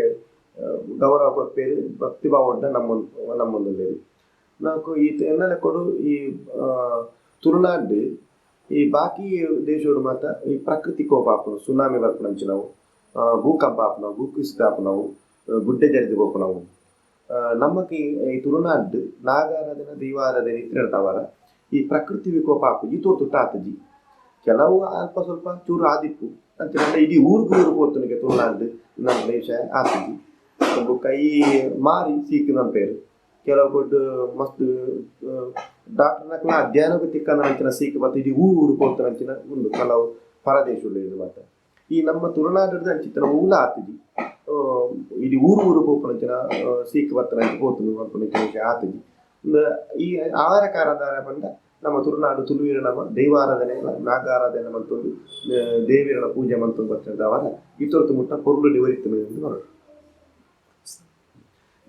A: ಗೌರವ ಕೊರ್ಪೇರು, ಭಕ್ತಿ ಭಾವ ಉಂಟ ನಮ್ಮೊಂದು నాకు ಈ ಎನ್ನಲೆ ಕೊಡು. ಈ ತುಳುನಾಡು ಈ ಬಾಕಿ ದೇಶೋಡು ಮಾತ ಈ ಪ್ರಕೃತಿ ಕೋಪ ಆಪುಂಡು, ಸುನಾಮಿ ಬರ್ಪುನಂಚಿನವು, ಭೂಕಂಪ ಆಪುನವು, ಭೂಕುಸಿತ ಆಪುನವು, ಗುಡ್ಡೆ ಜರಿದು ಪೋಪುನವು. ನಮ್ಮಕ್ಕೆ ಈ ತುಳುನಾಡು ನಾಗಾರಾಧನೆ ದೈವಾರಾಧನೆ ಇತ್ತಿನವರ ಈ ಪ್ರಕೃತಿ ವಿಕೋಪ ಆಪುಜಿ, ತೋರ್ ತುಟ್ಟ ಆತಜಿ. ಕೆಲವು ಅಲ್ಪ ಸ್ವಲ್ಪ ಚೂರು ಆದಿಪ್ಪು ಅಂಚಿನ ಇಡೀ ಊರುಗು ಊರು ಪೋತುನಿಗೆ ತುಳುನಾಡು ನಮ್ಮ ದೇಶ ಆತಜಿ. ಬೊಕ್ಕ ಈ ಮಾರಿ ಸೀಕ್ ನಮ್ಮ ಪೇರು ಕೆಲವು ಕೊಟ್ಟು ಮಸ್ತ್ ಡಾಕ್ಟರ್ನಕ್ಲ ಅಧ್ಯಯನಕ್ಕೂ ತಿಕ್ಕನ ಅಂಚಿನ ಸೀಕ್ ಬತ್ತ ಇಡೀ ಊರು ಊರು ಪೋತನ ಅಂಚಿನ ಉಂಡು ಕೆಲವು ಪರದೇಶಗಳು ಇದು ಮಾತ. ಈ ನಮ್ಮ ತುಳುನಾಡಿದ ಅಂಚಿತ್ತಿನ ಮೂಲ ಆತಜಿ, ಇಡೀ ಊರು ಊರು ಪೋಪುನಂಚಿನ ಸೀಕ್ ಬತ್ತನ ಅಂಚ ಪೋತುನು ಪನ್ಪುನಂಚಿನ ವಿಷಯ ಆತಜಿ. ಈ ಆಹಾರ ಕಾರಣದಾರ ಪಂಡ ನಮ್ಮ ತುಳುನಾಡು ತುಳುವೀರ ನಮ್ಮ ದೈವಾರಾಧನೆ ನಾಗಾರಾಧನೆ ಮಂತೊಂದು ದೇವಿಯರ ಪೂಜೆ ಮಂತೊಂದು ಬರ್ತದವರ ಇತೊರ್ತು ಮುಟ್ಟ ಪೊರ್ಲು ಡಿವರಿತ್ತು ಎಂದು ಬರೋದು.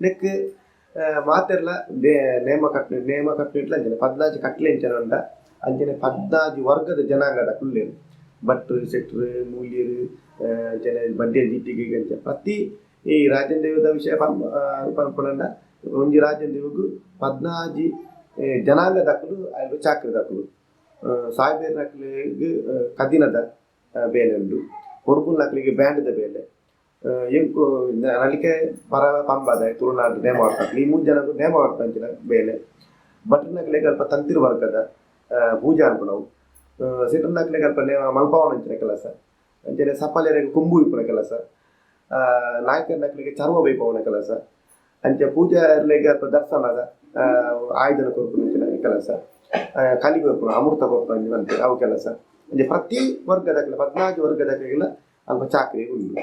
A: ನೆಕ್ ಮಾತೆರ್ಲ ನೇಮ ಕಟ್ಟ ನೇಮ ಕಟ್ಟಿಟ್ಲ ಅಂಚನೆ 14 ಕಟ್ಲೆ ಅಂಚನೆ ಉಂಡ ಅಂಚನೆ 14 ವರ್ಗದ ಜನಾಂಗದ ಕುಲ್ಲೇರು ಭಟ್ರು ಶೆಟ್ರು ಮೂಲ್ಯರು ಅಂಚನೆ ಬಡ್ಡೆ ಜಿಟ್ಟಿಗೆ ಅಂಚನೆ ಪ್ರತಿ ಈ ರಾಜನ್ ದೇವದ ವಿಷಯ ಪನ್ಪುನಂಡ ಒಂಜಿ ರಾಜನ್ ದೇವಗು 14 ಜನಾಂಗ ದಾಖಲು ಅಲ್ಲಿ ಚಾಕ್ರಿ ದಾಖಲು. ಸಾಯ್ಬೇರ್ ನಕ್ಲಿಗೆ ಕದಿನದ ಬೇಲೆ ಉಂಡು, ಹೊರ್ಬುಲ್ ನಕ್ಲಿಗೆ ಬ್ಯಾಂಡ್ದ ಬೇಲೆ, ಎಂಕು ನಲಿಕೆ ಪರ ಪಂಬದ ತುಳುನಾಡು ನೇಮ ಮಾಡ್ತಾರೆ ಈ 3 ಜನಕ್ಕೂ ನೇಮ ಮಾಡ್ತಾರೆ ಬೇಲೆ. ಭಟ್ರನಕ್ಲಿಗೆ ಅಲ್ಪ ತಂತಿರು ವರ್ಗದ ಪೂಜೆ ಅನ್ಪುನವು, ಸಿಟರ್ನಕ್ಲಿಗೆ ಅಲ್ಪ ನೇಮ ಮಲ್ಪಾವನ ಅಂಚಿನ ಕೆಲಸ, ಅಂಚನೆ ಸಪಾಲೆರಿಗೆ ಕೊಂಬು ಇಪ್ಪುನ ಕೆಲಸ, ನಾಯಕನಕ್ಲಿಗೆ ಚರ್ವ ಬೈಪವನ ಕೆಲಸ, ಅಂಚೆ ಪೂಜಾರ್ಲಿಗೆ ಅಲ್ಪ ದರ್ಶನದ ಆಯುಧನ ಕೊರ್ಪುನ ಕೆಲಸ, ಕಲಿ ಕೊರ್ಪುನ ಅಮೃತ ಕೊರ್ಪುನ ಅಂತೆ ಅವು ಕೆಲಸ. ಅಂಚೆ ಪ್ರತಿ ವರ್ಗದಕ್ಲೆ 14 ವರ್ಗದಕ್ಲೆಗೆಲ್ಲ ಅಲ್ಪ ಚಾಕ್ರಿ ಉಂಟು.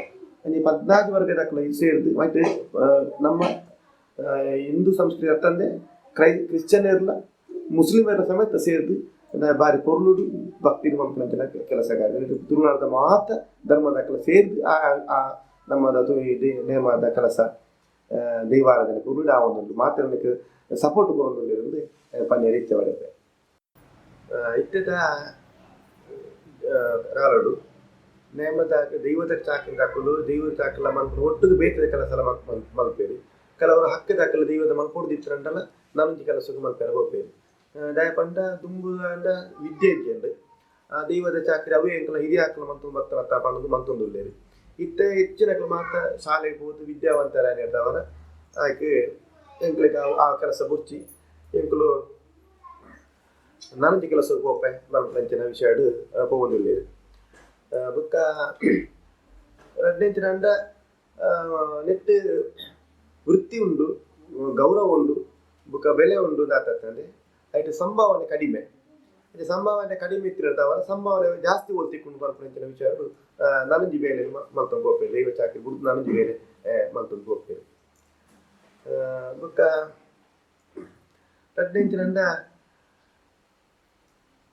A: ಅಂಚೆ 14 ವರ್ಗದಕ್ಲೆ ಸೇರಿದು ಮತ್ತೆ ನಮ್ಮ ಹಿಂದೂ ಸಂಸ್ಕೃತಿ ಅತ್ತಂದೆ ಕ್ರಿಶ್ಚಿಯನ್ ಇರಲ್ಲ ಮುಸ್ಲಿಮರ ಸಮೇತ ಸೇರಿದು ಬಾರಿ ಪೊರ್ಲುಡು ಭಕ್ತಿ ಮಲ್ಪುನಂಚಿನ ಕೆಲಸ ಕಾರ್ಯ ತುಳುನಾಡದ ಮಾತ ಧರ್ಮದಕ್ಲೆ ಸೇರಿದು ಆ ನಮ್ಮದ ನೇಮದ ಕೆಲಸ ದೈವಾರಾಧನೆ ಪೊರ್ಲುಡು ಆ ಒಂದೊಂದು ಮಾತ್ರ ಸಪೋರ್ಟ್ ಕೊರೊಂದುಲ್ಲೆರ್ ಪನ್ಯೆರೆ ಇಚ್ಛೆ ಪಡೆಪೆ. ಇತ್ತೆದ ಕಾಲೊಡು ನೇಮದ ದೈವದ ಚಾಕಿನ ದಾಕುಲು ದೈವದ ಚಾಕಲ ಮಲ್ಪುನ ಒಟ್ಟುಗು ಬೇತೆ ಕೆಲಸ ಮಲ್ಪೇರು. ಕೆಲವರು ಹಕ್ಕದ ದಾಕಲು ದೈವದ ಮಲ್ಪೊಡ್ದಿತ್ತರಂಡಲ ನನೊಂಜಿ ಕೆಲಸಕ್ಕೆ ಮಲ್ಪೆರೆ ಪೋಪೇರು. ದಾಯೆ ಪಂಡ ದುಂಬು ಅಂಡ ವಿದ್ಯೆ ಇಜ್ಜಂಡ್ ಆ ದೈವದ ಚಾಕರಿ ಅವೇ ಎಂಕಲ ಹಿರಿಯಾಕಲು ಮಂತೊಂದು ಬತ್ತನತ್ತ ಪಂಡದು ಮಂತೊಂದುಲ್ಲೆರ್. ಇತ್ತೆ ಹೆಚ್ಚಿನಕಲು ಮಾತ ಶಾಲೆಗೆ ಪೋದು ವಿದ್ಯಾವಂತರಾಗಿರ್ತಾವರ ಆಯ್ಕೆ ಎಂಕ್ಲೆಗ್ ಆ ಕೆಲಸ ಬುರ್ಚಿ ಎಂಕುಲು ನನೊಂಜಿ ಕೆಲಸಕ್ಕೆ ಪೋಪೆ ಮಲ್ಪುನಂಚಿನ ವಿಷಯಡ್ ಪೋವೊಂದುಲ್ಲೆರ್. ಬೊಕ್ಕ ರಡ್ಡೆಂಚಿನ ಅಂಡ ನೆಟ್ಟ್ ವೃತ್ತಿ ಉಂಡು, ಗೌರವ ಉಂಡು, ಬೊಕ್ಕ ಬೆಲೆ ಉಂಡು ದಾತತ್ತಂದೆ ಐಟ್ ಸಂಭಾವನೆ ಕಡಿಮೆ. ಸಂಭಾವನೆ ಕಡಿಮೆ ಇತ್ತಿರ್ತಾವರ ಸಂಭಾವನೆ ಜಾಸ್ತಿ ಓಲ್ ತಿಕ್ಕುಂಡು ಪನ್ಪುನಂಚಿನ ವಿಷಯಡ್ ನನೊಂಜಿ ಬೇಲೆ ಮಲ್ತೊಂದು ಪೋಪೆರ್. ದೈವ ಚಾಕರಿ ಬುಡ್ದು ನನೊಂಜಿ ಬೇಲೆ ಮಲ್ತೊಂದು ಪೋಪೆರ್. ಬೊಕ್ಕ ರಡ್ಡೆಂಚಿನ ಅಂಡ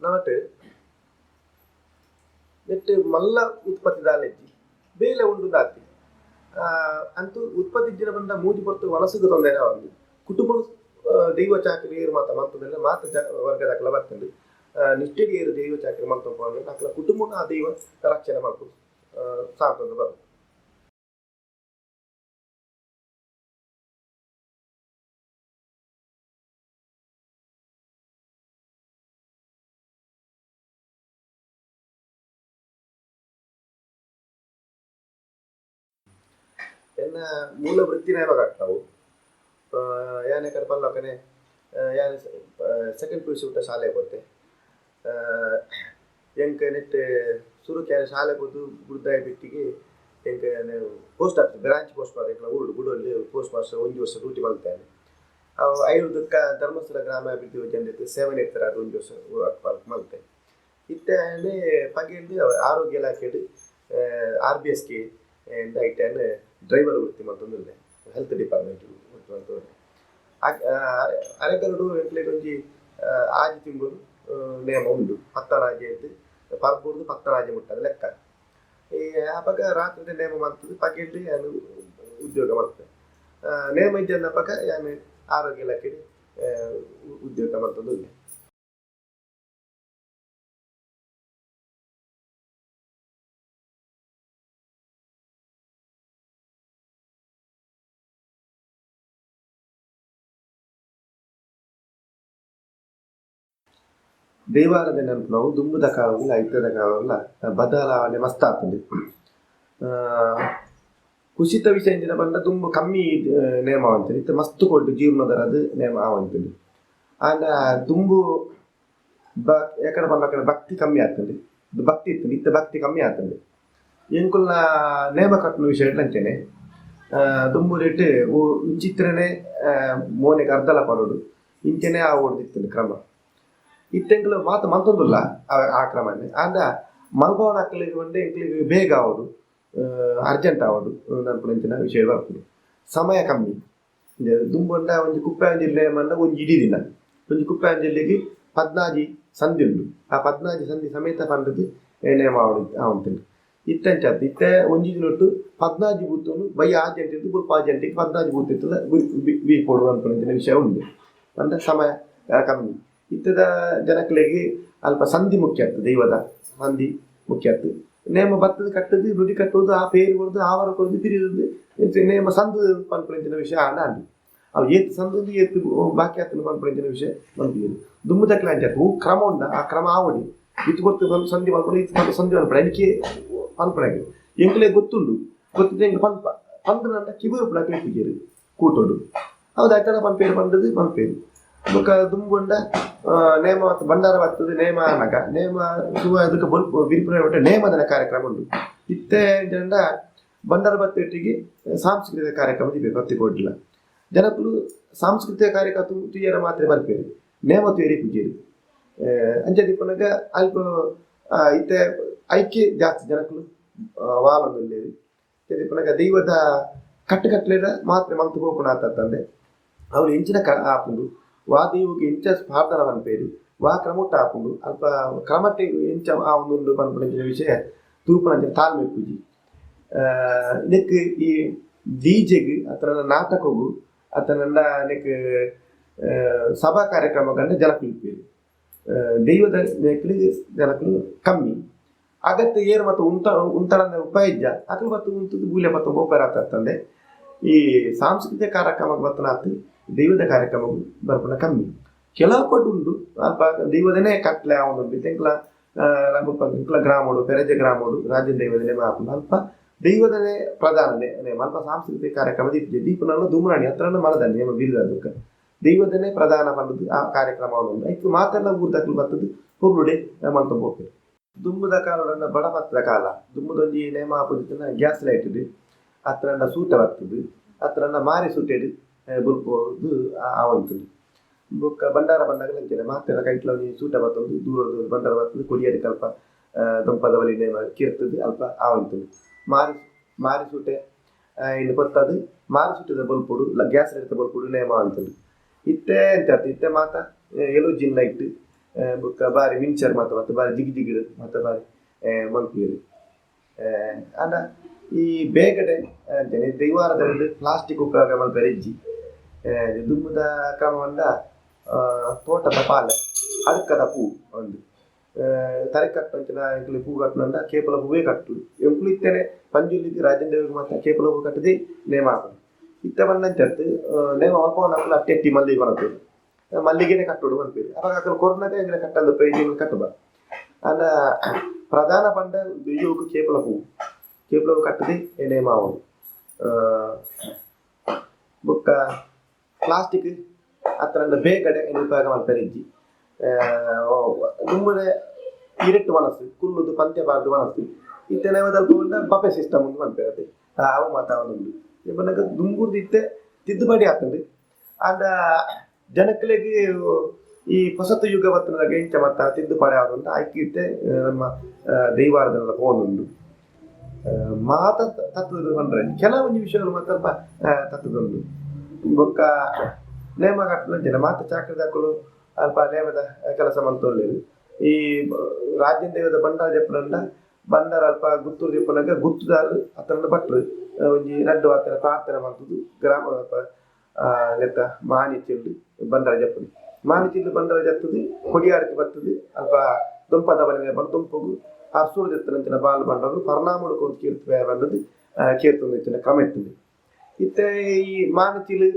A: ನಮಟ್ ನೆಟ್ಟ್ ಮಲ್ಲ ಉತ್ಪತ್ತಿ ದಾಲೆಜ್ಜಿ ಬೇಲೆ ಉಂಡು ದಾತಿ ಅಂತೂ ಉತ್ಪತ್ತಿ ಇಜ್ಜಿಡ ಪಂಡ ಮೂಜಿ ಪೊರ್ತು ವನಸುಗು ತೊಂದರೆ ಆವಂದ್. ಕುಟುಂಬ ದೈವ ಚಾಕರಿ ಏರ್ ಮಾತ ಮಲ್ತೊಂದುಲ್ಲೆರ್ ಮಾತ ವರ್ಗದಕುಲ ಬರ್ತುಂಡು. ನಿಷ್ಠೆಡ್ ಏರ್ ದೈವ ಚಾಕರಿ ಮಲ್ತೊಂದು ಪೋಂಡ ಅಕ್ಲ ಕುಟುಂಬನ ಆ ದೈವ ರಕ್ಷಣೆ ಮಲ್ಪುಂಡು ಸಾಂತೊಂದು ಬರು. ಎನ್ನ ಮೂಲ ವೃತ್ತಿ ನೇಮ ಕಟ್ಟವು ಯಾನೆ ಕಡೆ ಪಲ್ಲಕನೆ ಯಾನೆ ಸೆಕೆಂಡ್ ಪಿ ಯು ಸಿ ಬಿಟ್ಟ ಶಾಲೆ ಪೋತೆ. ಎಂಕ್ ನೆಟ್ ಸುರುಕ್ ಯಾನ್ ಶಾಲೆ ಪೋದು ಬುಡ್ದಾಯಿ ಪೆಟ್ಟಿಗೆ ಎಂಕ್ post office branch post master ಎಂಕ್ಲ ಊರುಡು ಗುಡೋಲಿ ಪೋಸ್ಟ್ ಮಾಸ್ಟರ್ ಒಂಜಿ ವರ್ಷ ಡ್ಯೂಟಿ ಮಲ್ತೇನೆ. ಅವು ಐರ್ದಕ್ಕ ಧರ್ಮಸ್ಥಳ ಗ್ರಾಮಾಭಿವೃದ್ಧಿ ಯೋಜನೆ ಸೇವೆ ಇರ್ತಾರೆ, ಅದು ಒಂಜಿ ವರ್ಷ ವರ್ಕ್ ಮಲ್ತೆ. ಇತ್ತೆ ಪಗೆಂದು ಆರೋಗ್ಯ ಇಲಾಖೆಡ್ R B S K i ten driver ವೃತ್ತಿ ಮಲ್ತೊಂದುಲ್ಲೆ, ಹೆಲ್ತ್ ಡಿಪಾರ್ಟ್ಮೆಂಟ್ ವೃತ್ತಿ ಮಲ್ತೊಂದುಲ್ಲೆ. ಅರೆಗರಡು ಎಂಕ್ಲೆಗ್ ಒಂಜಿ ಆಜಿ ತಿಂಗಳು ನೇಮ ಉಂಡು. ಪತ್ತನಾಜೆ ಇದ್ದು ಪರ್ಬುರ್ದು ಪತ್ತನಾಜೆ ಮುಟ್ಟದ ಲೆಕ್ಕ. ಈ ಅಪಗ ರಾತ್ರಿ ನೇಮ ಮಲ್ತದ್ದು ಪಗೆಲ್ಡ್ ಯಾನ್ ಉದ್ಯೋಗ ಮಲ್ತೆ. ನೇಮ ಇಜ್ಜಂದಪಗ ಯಾನ್ ಆರೋಗ್ಯ ಇಲಾಖೆಡ್ ಉದ್ಯೋಗ ಮಲ್ತೊಂದುಲ್ಲೆ. ದೈವಾರಾಧನೆ ಅನ್ಪುನವು ದುಂಬುದ ಕಾಲೊಗುಲ ಇತ್ತೆದ ಕಾಲೊಗುಲ ಬದಲಾವಣೆ ಮಸ್ತ್ ಆತುಂಡು. ಖುಷಿತ ವಿಷಯ ಎಂಚಿನ ಪಂಡ ದುಂಬು ಕಮ್ಮಿ ನೇಮ ಆವೊಂತಿನಿ, ಇತ್ತೆ ಮಸ್ತ್ ಕೊಡ್ಡು ಜೀರ್ಣೋದ್ಧಾರ ನೇಮ ಆವೊಂತುಂಡು. ಆಂಡ ದುಂಬು ಎಕಡೆ ಪಂಡ ಭಕ್ತಿ ಕಮ್ಮಿ ಆತುಂಡು, ಭಕ್ತಿ ಇತ್ತುಂಡು, ಇತ್ತೆ ಭಕ್ತಿ ಕಮ್ಮಿ ಆತುಂಡು. ಎಂಕುಲ್ನ ನೇಮ ಕಟ್ಟುನ ವಿಷಯ ಅಂಚನೆ ದುಂಬು ರೇಟ್ ಇಂಚಿತ್ರನೆ ಮೋನೆಗ್ ಅರ್ಧಲ ಪಡೋಡು ಇಂಚನೆ ಆವೊಡ್ದಿತ್ತುಂಡು ಕ್ರಮ. ಇತ್ತೆ ಎಂಕುಲು ಮಾತ ಮಲ್ತೊಂದುಲ್ಲ ಆ ಕ್ರಮನೆ. ಆಂಡ ಮಲ್ಪವನಕ್ಲೆಗ್ ಪಂಡ ಎಂಕ್ಲೆಗ್ ಬೇಗ ಆವೊಡು, ಅರ್ಜೆಂಟ್ ಆವೊಡು ನನ್ಪುನಂಚಿನ ವಿಷಯ ಬರ್ಪುಂಡು. ಸಮಯ ಕಮ್ಮಿ. ದುಂಬುಂಡ ಒಂಜಿ ಕುಪ್ಪೆ ನೇಮ ಪಂಡ ಒಂಜಿ ಇಡೀ ದಿನ, ಒಂಜಿ ಕುಪ್ಪೆ ಜಿಲ್ಲೆಗ್ 14 ಸಂಧಿ ಉಂಡು. ಆ 14 ಸಂಧಿ ಸಮೇತ ಪಂಡದ್ ನೇಮ ಆವೊಂತುಂಡು. ಇತ್ತೆ ಅಂಚಾತ್ ಇತ್ತೆ ಒಂಜಿ ದಿನೊಟ್ಟು 14 ಬೂತುನು ಬೈ 6 ಗಂಟೆರ್ದ್ ಬೊಲ್ಪ 6 ಗಂಟೆಗ್ 14 ಬೂತು ಇತ್ತುಂಡ ಬೀಪೊಡು ಅನ್ಪುನಂಚಿನ ವಿಷಯ ಉಂಡು. ಪಂಡ ಸಮಯ ಕಮ್ಮಿ. ಇತ್ತೆದ ಜನಕ್ಲೆಗ್ ಅಲ್ಪ ಸಂಧಿ ಮುಖ್ಯ ಆತು, ದೈವದ ಸಂಧಿ ಮುಖ್ಯ ಆತು. ನೇಮ ಬತ್ತದ ಕಟ್ಟದು ನುಡಿ ಕಟ್ಟುವುದು ಆ ಪೇರು ಕೊರ್ದು ಆವರ ಕೊರ್ದು ಪಿರಿಯುದು ನೇಮ ಸಂದು ಪನ್ಪುನಂಚಿನ ವಿಷಯ ಆಂಡ ಆಂಡ್. ಅವು ಏತ್ ಸಂದು ಏತ್ ಬಾಕಿ ಆತುಂಡು ಪನ್ಪುನಂಚಿನ ವಿಷಯ ಮನ್ಪುಜೆರ್. ದುಂಬುದಕ್ಲೆ ಅಂಚ ಅತ್ತ್, ಕ್ರಮ ಉಂಡ ಆ ಕ್ರಮ ಆವೊಡಿ, ಇತ್ ಕೊರ್ತು ಸಂಧಿ ಮಲ್ಪೊಡು, ಇತ್ ಕೊರ್ತು ಸಂಧಿ ಮಲ್ಪೊಡು ಅನಿಕೆ ಪನ್ಪುನಗೆ ಎಂಕ್ಲೆಗ್ ಗೊತ್ತುಂಡು. ಗೊತ್ತಿದ್ರೆ ಎಂಕ್ ಪನ್ಪ ಪಂದ್ರಂಡ ಕಿಬರು ಉಪ್ಪುನಕ್ಲೆ ಇಪ್ಪುಜೆರ್ ಕೂಟೊಡು. ಹೌದು ಐತಡ ಪನ್ಪೇರು ಪಂಡುದು ಮನ್ಪೇರು. ಬೊಕ್ಕ ದುಂಬುಂಡ ನೇಮ ಭಂಡಾರ ಬರ್ತದೆ, ನೇಮ ಆನಗ ನೇಮ ಸುವ ಅದಕ್ಕೆ ಬೊಲ್ಪು ಬಿರಿಪುನ ಬಿಟ್ಟು ನೇಮದನ ಕಾರ್ಯಕ್ರಮ ಉಂಡು. ಇತ್ತೆ ಜನ ಭಂಡಾರ ಬತ್ತಿಟ್ಟಿಗೆ ಸಾಂಸ್ಕೃತಿಕ ಕಾರ್ಯಕ್ರಮ ದಿಬೇಕು ಬತ್ತಿ ಕೊಡ್ಲ ಜನಕುಲು ಸಾಂಸ್ಕೃತಿಕ ಕಾರ್ಯಕ್ರಮ ತುಯ್ಯರ ಮಾತ್ರ ಬರ್ಪೇರು, ನೇಮ ತುಯರಿ ಪೂಜೆರು. ಅಂಚ ದಿಪ್ಪುನಗ ಅಲ್ಪ ಇತ್ತೆ ಐಕ್ಯ ಜಾಸ್ತಿ ಜನಕುಲು ವಾಲೊಂದುಲ್ಲೆರ್. ದಿಪ್ಪುನಗ ದೈವದ ಕಟ್ಟುಕಟ್ಲೆದ ಮಾತ್ರ ಮಲ್ತ್ ಪೋಪುನ ಆತಂದೆ ಅವ್ಲು ಎಂಚಿನ ಆಪುಂಡು, ವಾ ದೈವಗ್ ಎಂಚ ಪ್ರಾರ್ಥನೆ ಪನ್ಪೇರು, ವಾ ಕ್ರಮೊಟ್ಟು ಆಪುಂಡು, ಅಲ್ಪ ಕ್ರಮಟ್ ಎಂಚ ಆವೊಂದುಂಡು ಪನ್ಪುನಂಚಿನ ವಿಷಯ ತೂಪುನಂಚಿನ ತಾಳ್ಮೆ ಇಪ್ಪುಜಿ. ನೆಕ್ಕ್ ಈ ಡಿಜೆಗ್ ಅತ್ತಂಡ ನಾಟಕೊಗು ಅತ್ತಂಡ ನೆಕ್ಕ್ ಸಭಾ ಕಾರ್ಯಕ್ರಮ ಕಂಡ ಜನಕುಲು ಇಪ್ಪುವೆರ್. ದೈವದ ನೆಕ್ಕ್ ಜನಕುಲು ಕಮ್ಮಿ. ಅಗತ್ಯ ಏರ್ ಮತ್ತು ಉಂತಡಂದ ಉಪಾಯ ಇಜ್ಜ ಅಕುಲು ಬತ್ತು ಉಂತುದು ಬೂಲೆ ಬತ್ತು ಪೋಪೆರ್ ಆತಂದೆ ಈ ಸಾಂಸ್ಕೃತಿಕ ಕಾರ್ಯಕ್ರಮಕ್ಕೆ ಬತ್ತನಾತ್ ದೈವದ ಕಾರ್ಯಕ್ರಮ ಬರ್ಪುನ ಕಮ್ಮಿ. ಕೆಲವು ಕೊಟ್ಟು ಉಂಡು ಅಲ್ಪ ದೈವದನೇ ಕಟ್ಲೆ ಆವೊಂದುಂಡು. ಎಂಕ್ಲ ಎಂಕ್ಲ ಗ್ರಾಮೊಡು ಪೆರಜೆ ಗ್ರಾಮೊಡು ರಾಜ್ಯ ದೈವದ ನೇಮ ಆಪುಂಡು. ಅಲ್ಪ ದೈವದನೇ ಪ್ರಧಾನ ನೇಮ, ಅಲ್ಪ ಸಾಂಸ್ಕೃತಿಕ ಕಾರ್ಯಕ್ರಮ ದೀಪುಜೆ ದೀಪುನಲ್ಲ ದುಮ್ರಾಣಿ ಅತ್ರನ ಮಲದ ನೇಮ ಬಿರಿದ ದೈವದನೇ ಪ್ರಧಾನ ಪಂಡುದು ಆ ಕಾರ್ಯಕ್ರಮ ಆವೊಂದುಂಡು. ಐಕ್ ಮಾತೆಲ್ಲ ಊರ್ದಕ್ಲು ಬತ್ತುದು ಪೊರ್ಲುಡೆ ಮಲ್ತೊಂದು ಪೋಪೆರ್. ದುಂಬುದ ಕಾಲೊಡು ಬಡಪತ್ರದ ಕಾಲ, ದುಂಬುದೊಂಜಿ ನೇಮ ಆಪುಜಿತ್ತುಂಡ ಗ್ಯಾಸ್ ಲೈಟ್ ಅತ್ತಂಡ ಸೂಟ ಬರ್ತದೆ, ಅತ್ತಂಡ ಮಾರಿ ಸೂಟೆಡ್ ಬೊಲ್ಪುದು ಆವೊಂತುಂಡು. ಬೊಕ್ಕ ಭಂಡಾರ ಬಂಡಾಗಲ ಅಂಚನೆ ಮಾತೆಲ್ಲ ಕೈಟ್ಲ ಒಂಜಿ ಸೂಟ ಬತ್ತೊಂದು ದೂರದ ಭಂಡಾರ ಬರ್ತದೆ, ಕೊಡಿಯಡಿ ಅಲ್ಪ ದೊಂಪದ ಬಲಿ ನೇಮ ಕಿರ್ತದೆ ಅಲ್ಪ ಆವೊಂತುಂಡು. ಮಾರಿ ಮಾರಿ ಸೂಟೆ ಇನ್ನು ಗೊತ್ತದು ಮಾರಿ ಸೂಟದ ಬೊಲ್ಪುಡು ಗ್ಯಾಸ್ ಲೈಟ್ ಬೊಲ್ಪುಡು ನೇಮ ಆವೊಂತುಂಡು. ಇತ್ತೆ ಎಂತ ಇತ್ತೆ ಮಾತ ಎಲೋಜಿನ್ ಲೈಟ್ ಬೊಕ್ಕ ಬಾರಿ ಮಿಂಚರ್ ಮಾತ ಮಾತ ಬಾರಿ ಜಿಗಿ ಜಿಗಿಡು ಮಾತ ಬಾರಿ ಮಲ್ಪುವೆರ್. ಆಂಡ ಈ ಬೇಗಡೆ ಅಂಚನೆ ದೈವಾರಾಧನೆ ಪ್ಲಾಸ್ಟಿಕ್ ಉಪಯೋಗ ಮಲ್ಪೆರೆ ಇಜ್ಜಿ. ದುಂಬುದ ಕ್ರಮ ಪಂಡ ತೋಟದ ಪಾಲೆ ಅಡ್ಕದ ಪೂ ಒಂದು ತರೆ ಕಟ್ಟುನಂಚಿನ ಎಂಕ್ಲೆ ಪೂ ಕಟ್ಟುನಂಡ ಕೇಪುಲ ಹೂವೇ ಕಟ್ಟು ಎಂಕುಲು ಇತ್ತೆನೆ ಪಂಜುರ್ಲಿಗ್ ರಾಜೇಂದ್ರಗ್ ಮಾತ ಕೇಪುಲ ಹೂ ಕಟ್ಟುದೇ ನೇಮ ಆಪುಂಡು. ಇತ್ತೆ ಪಂಡ ಅಂಚ ನೇಮ ಮಲ್ಪವನಕುಲು ಅಟ್ಟಿ ಅಟ್ಟಿ ಮಲ್ಲಿಗೆ ಕೊನಪೆರ್, ಮಲ್ಲಿಗೆನೆ ಕಟ್ಟೊಡು ಪನ್ಪೆರ್. ಅಪಗ ಅಕುಲು ಕೊರ್ನಗ ಎಂಕ್ಲೆ ಕಟ್ಟಂದು ಪೈಜಿಂಗ್ ಕಟ್ಟುವ. ಆಂಡ ಪ್ರಧಾನ ಪಂಡ ದೈವಗ್ ಕೇಪುಲ ಹೂ, ಕೇಪುಲ ಹೂ ಕಟ್ಟುದೇ ನೇಮ ಆವೊಡು. ಬೊಕ್ಕ ಪ್ಲಾಸ್ಟಿಕ್ ಅತ್ತಂಡ ಬೇಗಡೆ ಉಪಯೋಗ ಮಲ್ಪೆರೆ ಇಜ್ಜಿ. ದುಂಬುಡೆ ಇರೆಟ್ ವನಸ್ ಕುಲ್ಲುದು ಪಂತೆ ಪಾರ್ದು ವನಸ್ ಇತ್ತೆ ನೇಮದಲ್ಪ ಉಂಡ ಬಫೆ ಸಿಸ್ಟಮ್ ಉಂದು ಮನ್ಪೆರತೆ ಅವು ಮಾತ ಉಂಡು ಪನ್ನಗ ದುಂಬುರ್ದು ಇತ್ತೆ ತಿದ್ದುಪಡಿ ಆತುಂಡು. ಆಂಡ ಜನಕ್ಲೆಗ್ ಈ ಹೊಸತು ಯುಗ ಬತ್ತನದಾಗ ಇಂಚ ಮಾತ ತಿದ್ದುಪಡಿ ಆವೊಂದುಂಡು. ಐಕ್ ಇತ್ತೆ ನಮ್ಮ ದೈವಾರಾಧನೆಲ ಪೋವೊಂದುಂಡು. ಮಾತ ತತ್ತುದು ಪಂಡ್ರೆ ಕೆಲವೊಂಜಿ ವಿಷಯಗಳು ಮಾತ ಅಲ್ಪ ತತ್ತುದುಂಡು. ಬೊಕ್ಕ ನೇಮ ಕಟ್ಟುನಂಚಿನ ಮಾತ ಚಾಕ್ರಿದಕುಲು ಅಲ್ಪ ನೇಮದ ಕೆಲಸ ಮಲ್ತೊಂದುಲ್ಲೆರ್. ಈ ರಾಜ್ಯ ದೈವದ ಭಂಡಾರ ಜಪ್ಪುನಂಡ ಭಂಡಾರ ಅಲ್ಪ ಗುತ್ತೂರು ದೀಪುನಗ ಗುತ್ತುದಾರ್ ಅತ್ತಂಡ ಭಟ್ರು ಒಂಜಿ ರಡ್ಡ್ ವಾತರ ಪ್ರಾರ್ಥನೆ ಮಲ್ತುದು ಗ್ರಾಮ ಅಲ್ಪ ನೆತ್ತ ಮಾನಿಚಿಲ್ಲು ಭಂಡಾರ ಜಪ್ಪುನಿ. ಮಾನಿಚಿಲ್ಲು ಭಂಡಾರ ಜತ್ತುದು ಕೊಡಿಯಾರತಿ ಬತ್ತುದು ಅಲ್ಪ ದೊಂಪದ ಬಲಿ ದೊಂಪಗು ಅರ್ಸೂರು ದೆತ್ತನಂಚಿನ ಬಾಲ್ ಬಂಡರು ಪರ್ನಾಮುಡು ಕೊರ್ದು ಕೀರ್ತಿ ಬಂದದ್ದು ಕೀರ್ತೊಂದು ಇತ್ತಿನ ಕ್ರಮ ಇತ್ತುಂಡು. ಇತ್ತೆ ಈ ಮಾನಚಿಲ್ಲು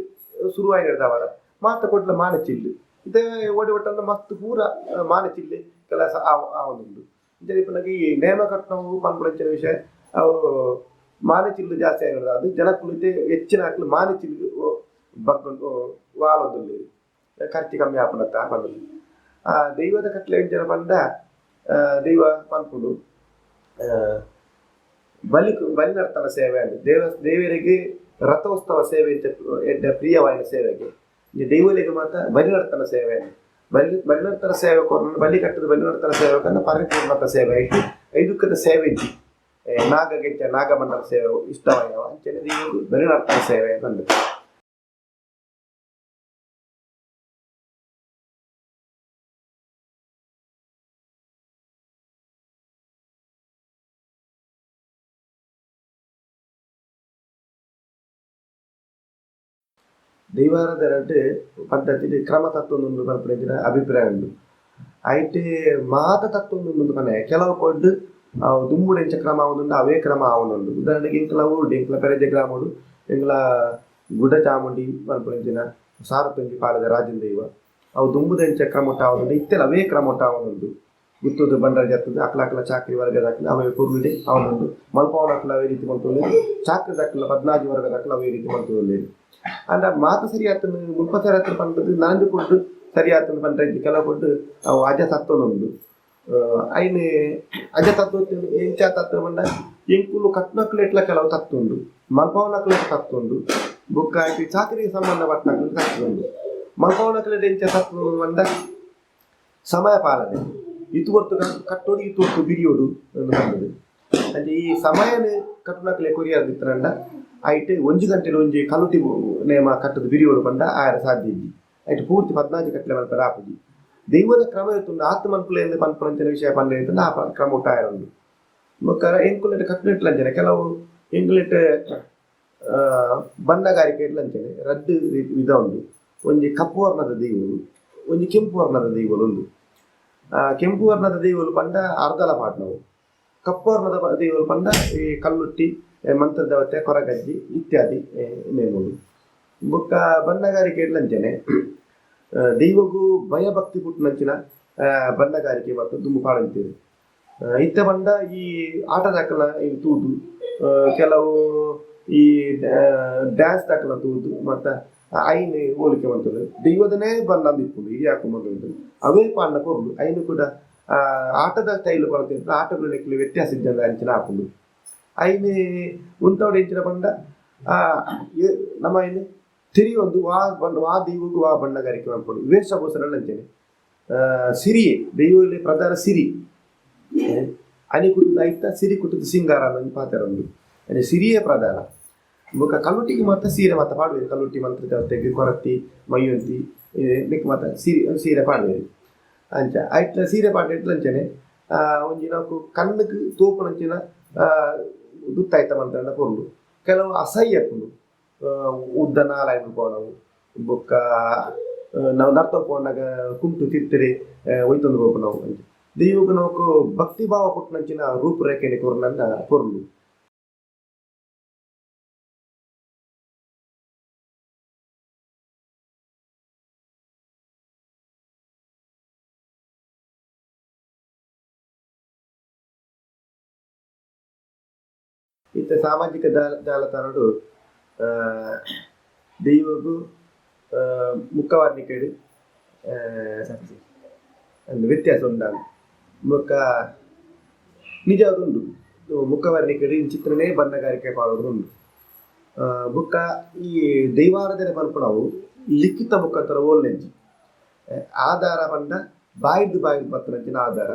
A: ಶುರುವಾಯಿನದವರ ಮಾತ ಕೊಡ್ಲ ಮಾನಚಿಲ್ಲು ಇತ್ತೆ ಓಡಿ ಒಟ್ಟಂಡ ಮಸ್ತ್ ಪೂರ ಮಾನಚಿಲ್ಲು ಕೆಲಸ ಆವೊಂದುಂಡು. ಇಂಚ ಇಪ್ಪುನಗ ಈ ನೇಮ ಕಟ್ಟುನವು ಪನ್ಪುನಂಚಿನ ವಿಷಯ ಅವು ಮಾನಚಿಲ್ಲು ಜಾಸ್ತಿ ಆಯಿನದ ಅದು ಜನಕ್ಕುಲು ಇತ್ತೆ ಹೆಚ್ಚಿನ ಅಕ್ಲು ಮಾನಚಿಲ್ಲು ಬಗ್ಗೊಂದು ವಾಲೊಂದುಲ್ಲೆರ್ ಖರ್ಚು ಕಮ್ಮಿ ಆಪುಂಡತ್ತ ಪಂಡುದು. ದೈವದ ಕಟ್ಲೆ ಎಂಚಿನ ಪಂಡ ದೈವ ಪನ್ಪುಂಡು ಬಲಿ ಬಲಿನರ್ತನ ಸೇವೆ ಅಂದ್ ದೇವರಿಗೆ ರಥೋತ್ಸವ ಸೇವೆ ಇಂಚ ಎಡ್ಡೆ ಪ್ರಿಯವಾಯಿನ ಸೇವೆಗೆ ಈ ದೈವಲಿಗೆ ಮಾತ ಬಲಿನರ್ತನ ಸೇವೆ ಅಂದ್ ಬಲಿನರ್ತನ ಸೇವೆ ಕೊರ್ನ ಬಲಿ ಕಟ್ಟದ ಬಲಿನರ್ತನ ಸೇವೆ ಕನ್ನ ಪರಿಪೂರ್ಣತ ಸೇವೆ ಐಟ್ ಐದುಕ್ಕದ ಸೇವೆ ಇಜ್ಜಿ. ನಾಗಗೆಂಚ ನಾಗಮಂಡಲ ಸೇವೆ ಇಷ್ಟವಾಯಿನವ ಅಂಚನೆ ದೈವಗ್ ಬಲಿನರ್ತನ ಸೇವೆ ಪಂದ್. ದೈವಾರಾಧನೆಡ್ ಪದ್ಧತಿ ಕ್ರಮ ತತ್ವ ಪನ್ಪುನ ಅಭಿಪ್ರಾಯ ಉಂಡು. ಐಟ್ ಮಾತ ತತ್ವ ಉಂಡು ಪನೆ ಕೆಲವು ಕೊಡ್ಡು ದುಂಬುಡು ಎಂಚ ಕ್ರಮ ಆವೊಂದುಂಡು ಅವೇ ಕ್ರಮ ಆವೊಂದುಂಡು. ಉದಾಹರಣೆಗೆ ಎಂಕಲ ಊರುಡು ಎಂಕಲ ಪೆರಜೆ ಗ್ರಾಮಡು ಎಂಕಲ ಗುಡ್ಡ ಚಾಮುಂಡಿ ಪನ್ಪುನಂಚಿನ ಸಾರತೊಂಜಿ ಪಾಲದ ರಾಜನ ದೈವ ಅವು ದುಂಬುದ ಎಂಚ ಕ್ರಮೊಟ್ಟು ಆವೊಂದುಂಡು ಇತ್ತೆಲ ಅವೇ ಕ್ರಮೊಟ್ಟು ಆವೊಂದುಂಡು. ಗುತ್ತುದು ಬಂಡಾರ ಜತ್ತುದು ಅಕ್ಲ ಅಕ್ಲ ಚಾಕ್ರಿ ವರ್ಗದಕ್ಲು ಅವೇ ಪೊರ್ಲುಡೆ ಆವೊಂದುಂಡು. ಮಲ್ಪವನಕ್ಲು ಅವೇ ರೀತಿ ಮಲ್ತೊಂದುಲ್ಲೆರ್, ಚಾಕ್ರಿದಕ್ಲು 14 ವರ್ಗದಕ್ಲು ಅವೇ ರೀತಿ ಮಲ್ತೊಂದುಲ್ಲೆರ್. ಆಂಡ ಮಾತ ಸರಿ ಆತುಂಡು ಮುಲ್ಪ ಸರಿ ಆತುಂಡು ಪಂಡುದು ನಾಂಜಿ ಕೊಡ್ಡು ಸರಿ ಆತುಂಡು ಪಂಡ್ರೆ ಕೆಲವು ಕೊಡ್ಡು ಅವು ಅಜ ತತ್ತೊಂದುಂಡು. ಐನ್ ಅಜ ತತ್ವ ಎಂಚ ತತ್ವ ಪಂಡ ಎಂಕುಲು ಕಟ್ನಕ್ಲು ಎಟ್ಲ ಕೆಲವು ತತ್ತುಂಡು, ಮಲ್ಪವನಕ್ಲು ತತ್ತುಂಡು, ಬೊಕ್ಕ ಐಟ್ ಚಾಕರಿಗೆ ಸಂಬಂಧ ಪಟ್ಟನಕ್ಲು ತತ್ತುಂಡು. ಮಲ್ಪವನಕ್ಲೆಡ್ ಎಂಚ ತತ್ವ ಪಂಡ ಸಮಯ ಪಾಲನೆ, ಇತು ಹೊರ್ತು ಕಟ್ಟೋಡು ಇತು ಹೊರ್ತು ಬಿರಿಯೋಡು ಪಂಡುದು. ಅಂಚ ಈ ಸಮಯನ ಕಟ್ಟುನಕ್ಲೆ ಕೊರಿಯರ್ ದಿತ್ತನಂಡ ಐಟ್ ಒಂಜಿ ಗಂಟೆಡ್ ಒಂಜಿ ಕಲುಟಿ ನೇಮ ಕಟ್ಟುದು ಬಿರಿಯೋಡು ಪಂಡ ಆಯರ ಸಾಧ್ಯ ಇಜ್ಜಿ. ಐಟ್ ಪೂರ್ತಿ 14 ಕಟ್ಲೆ ಮಲ್ಪೆರೆ ಆಪುಜಿ. ದೈವದ ಕ್ರಮ ಇತ್ತುಂಡು ಆತ್ ಮನ್ಪುಲೆ ಪನ್ಪುನಂಚಿನ ವಿಷಯ ಪಂಡ ಇತ್ತುಂಡು ಆ ಕ್ರಮ ಉಂಟಾಯರ ಉಂಡು. ಬೊಕ್ಕ ಎಂಕುಲೆಟ್ ಕಟ್ಟುನಿಟ್ಲಂಚನೆ ಕೆಲವು ಎಂಕುಲೆಟ್ ಬಣ್ಣಗಾರಿಕೆ ಇಟ್ಲಂಚನೆ ರಡ್ಡ್ ವಿಧ ಉಂಡು. ಒಂಜಿ ಕಪ್ಪು ವರ್ಣದ ದೈವಲು, ಒಂಜಿ ಕೆಂಪು ವರ್ಣದ ದೈವಲು ಉಂಡು. ಕೆಂಪು ವರ್ಣದ ದೈವಲು ಪಂಡ ಅರ್ಧಲ ಪಾಡ್ನವು, ಕಪ್ಪು ವರ್ಣದ ದೈವಲು ಪಂಡ ಈ ಕಲ್ಲುಟ್ಟಿ, ಮಂತ್ರದೇವತೆ, ಕೊರಗಜ್ಜಿ ಇತ್ಯಾದಿ ನೇಮುಲು. ಬೊಕ್ಕ ಬಣ್ಣಗಾರಿಕೆ ಇಟ್ಲಂಚನೆ ದೈವಗೂ ಭಯಭಕ್ತಿ ಪುಟ್ಟುನಂಚಿನ ಬಣ್ಣಗಾರಿಕೆ ಮತ್ತು ದುಂಬು ಪಾಡೊಂದಿತ್ತೆರ್. ಇತ್ತೆ ಪಂಡ ಈ ಆಟದಕಲ್ನ ಈ ತೂದು ಕೆಲವು ಈ ಡ್ಯಾನ್ಸ್ ದಕಲ್ನ ತೂದು ಮತ್ತ ಐನ್ ಹೋಲಿಕೆ ಮಲ್ತೊಂದು ದೈವದನೇ ಬಣ್ಣ ಇಪ್ಪುಂಡು ಹಿರಿಯಾಕು ಮಂತೊಂದು ಅವೇ ಪಾಡ್ನ ಪೊರ್ಲು ಐನ್ ಕೂಡ ಆಟದ ಸ್ಟೈಲ್ ಪಂಡ ಆಟಗಳು ನೆಕ್ಲೆ ವ್ಯತ್ಯಾಸ ಇಜ್ಜಂದೆ ಅಂಚಿನ ಆಪುಂಡು. ಐನ್ ಉಂತವಡು ಎಂಚಿನ ಪಂಡ ನಮ್ಮ ಐನ್ ತಿರಿಯೊಂದು ವಾ ಬಣ್ಣ ವಾ ದೈವಗು ವಾ ಬಣ್ಣಗಾರಿಕೆ ಮಲ್ಪೊಡು. ವೇಷಭೂಷಣ ಅಂಚನೆ ಸಿರಿಯೇ ದೈವಲಿ ಪ್ರಧಾನ ಸಿರಿ ಅನಿ ಕುಟ್ಟುದು ಐತ ಸಿರಿ ಕುಟ್ಟುದು ಸಿಂಗಾರ ಅಂದ್ ಪಾತೆರ ಉಂಡು. ಅಂಚ ಸಿರಿಯೇ ಪ್ರಧಾನ. ಬೊಕ್ಕ ಕಲ್ಲುಟ್ಟಿಗೆ ಮಾತ ಸೀರೆ ಮಾತ ಪಾಡುವೆರ್. ಕಲ್ಲುಟ್ಟಿ ಮಂತ್ರ ದೇವತೆಗ್ ಕೊರತಿ ಮೈಯೊಂತಿ ನೆಕ್ ಮಾತ ಸೀರೆ ಸೀರೆ ಪಾಡುವೆರ್. ಅಂಚ ಐಟ್ಲ ಸೀರೆ ಪಾಡ್ನ ಅಂಚನೆ ಒಂಜಿ ನಮಕ್ ಕಣ್ಣುಗ್ ತೋಪುನಂಚಿನ ದುತ್ತಾಯ್ತ ಮಂತ್ರಂಡ ಪೊರ್ಲು. ಕೆಲವು ಅಸಹ್ಯ ಇಪ್ಪುಂಡು ಉದ್ದ ನಾಲಾಯಿ ಪೋನವು ಬೊಕ್ಕ ನಾವು ನಡ್ತ ಪೋನಗ ಕುಂಟು ತಿರ್ತಿರಿ ಒಯ್ತೊಂದು ಪೋಪುನವು. ಅಂಚ ದೈವಗ್ ನಮಕ್ ಭಕ್ತಿ ಭಾವ ಪುಟ್ಟುನಂಚಿನ ರೂಪುರೇಖೆನ್ ಕೊರ್ನಂಡ ಪೊರ್ಲು. ಇತ್ತೆ ಸಾಮಾಜಿಕ ಜಾಲತಾಣಡು ದೈವಗು ಮುಖವರ್ಣಿಕೆಡ್ ವ್ಯತ್ಯಾಸ ಉಂಡಾಂಡ್. ಬೊಕ್ಕ ನಿಜವಾದ್ ಉಂಡು. ಮುಖವರ್ಣಿಕೆಡ್ ಇಂಚಿತ್ರನೇ ಬಣ್ಣಗಾರಿಕೆ ಪಾಡೋದು ಉಂಡು. ಬುಕ್ಕ ಈ ದೈವಾರಾಧನೆ ಪನ್ಪುನವು ಲಿಖಿತ ಮುಖಾಂತರ ಓಲ್ಲೆಂಜಿ ಆಧಾರ ಪಂಡ ಬಾಯಿರ್ದ್ ಬಾಯಿಗ್ ಬತ್ತಿನಂಚಿನ ಆಧಾರ.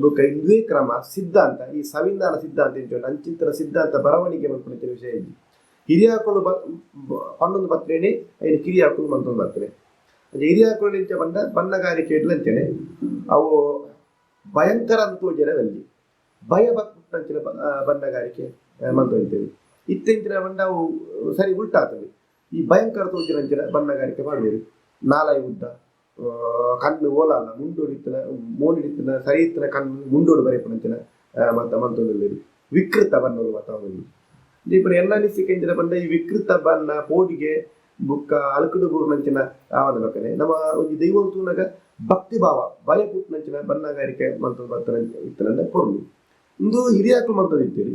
A: ಬುಕ್ಕ ಇಂದುವೇ ಕ್ರಮ ಸಿದ್ಧಾಂತ, ಈ ಸಂವಿಧಾನ ಸಿದ್ಧಾಂತ ಇಂಚ ಅಂಚಿತ್ತಿನ ಸಿದ್ಧಾಂತ ಬರವಣಿಗೆ ಮಲ್ಪುನಂಚಿನ ವಿಷಯ ಇಜ್ಜಿ. ಹಿರಿಯಾಕುಲು ಪಂಡೊಂದು ಬತ್ತ್ರೇನೆ ಐನ್ ಕಿರಿಯಾಕುಲು ಮಂತೊಂದು ಬತ್ತ್ರೆ. ಅಂಚ ಹಿರಿಯಾಕುಲು ಇಂಚ ಪಂಡ ಬಣ್ಣಗಾರಿಕೆ ಅಂಚನೆ ಅವು ಭಯಂಕರ ಅಂದ್ ತೋಜರೆ ಬಲ್ಲಿ, ಭಯ ಬತ್ತ್ನಂಚಿನ ಬಣ್ಣಗಾರಿಕೆ ಮಂತೊಂದಿತ್ತೆರ್. ಇತ್ತೆ ಇಂಚಿನ ಪಂಡ ಅವು ಸರಿ ಉಲ್ಟಾತುಂಡು. ಈ ಭಯಂಕರ ತೋಜುನಂಚಿನ ಬಣ್ಣಗಾರಿಕೆ ಪಾಡುವೆರ್. ನಾಲಾಯಿ ಉದ್ದ, ಕಣ್ಣು ಓಲಾಲ ಮುಂಡೋಡು ಇತ್ತಿನ ಮೋನಿಡ್ ಇತ್ತಿನ ಸರಿ ಇತ್ತಿನ ಕಣ್ಣು ಮುಂಡೋಡು ಬರೆಪುನಂಚಿನ ಮಾತ ಮಂತೊಂದುಲ್ಲೆರ್. ವಿಕೃತ ಬಣ್ಣಲು ಮಾತ ಉಂಡು. ಇಪ್ಪುನ ಎನ್ನ ಅನಿಸಿಕೆ ಎಂಚಿನ ಪಂಡ ಈ ವಿಕೃತ ಬಣ್ಣ ಪೋಡಿಗೆ ಬುಕ್ಕ ಅಲ್ಕುಡು ಬೂರ್ನಂಚಿನ ಆವಂದ ಬಕ್ಕನೆ ನಮ್ಮ ಒಂಜಿ ದೈವನ್ ತೂನಗ ಭಕ್ತಿ ಭಾವ ಭಯ ಪುಟ್ಟುನಂಚಿನ ಬಣ್ಣಗಾರಿಕೆ ಮಂತೊಂದು ಬತ್ತನ ಇತ್ತನಂಡ ಪೊರ್ಲು. ಉಂದು ಹಿರಿಯಾಕುಲು ಮಂತೊಂದಿತ್ತೆರ್.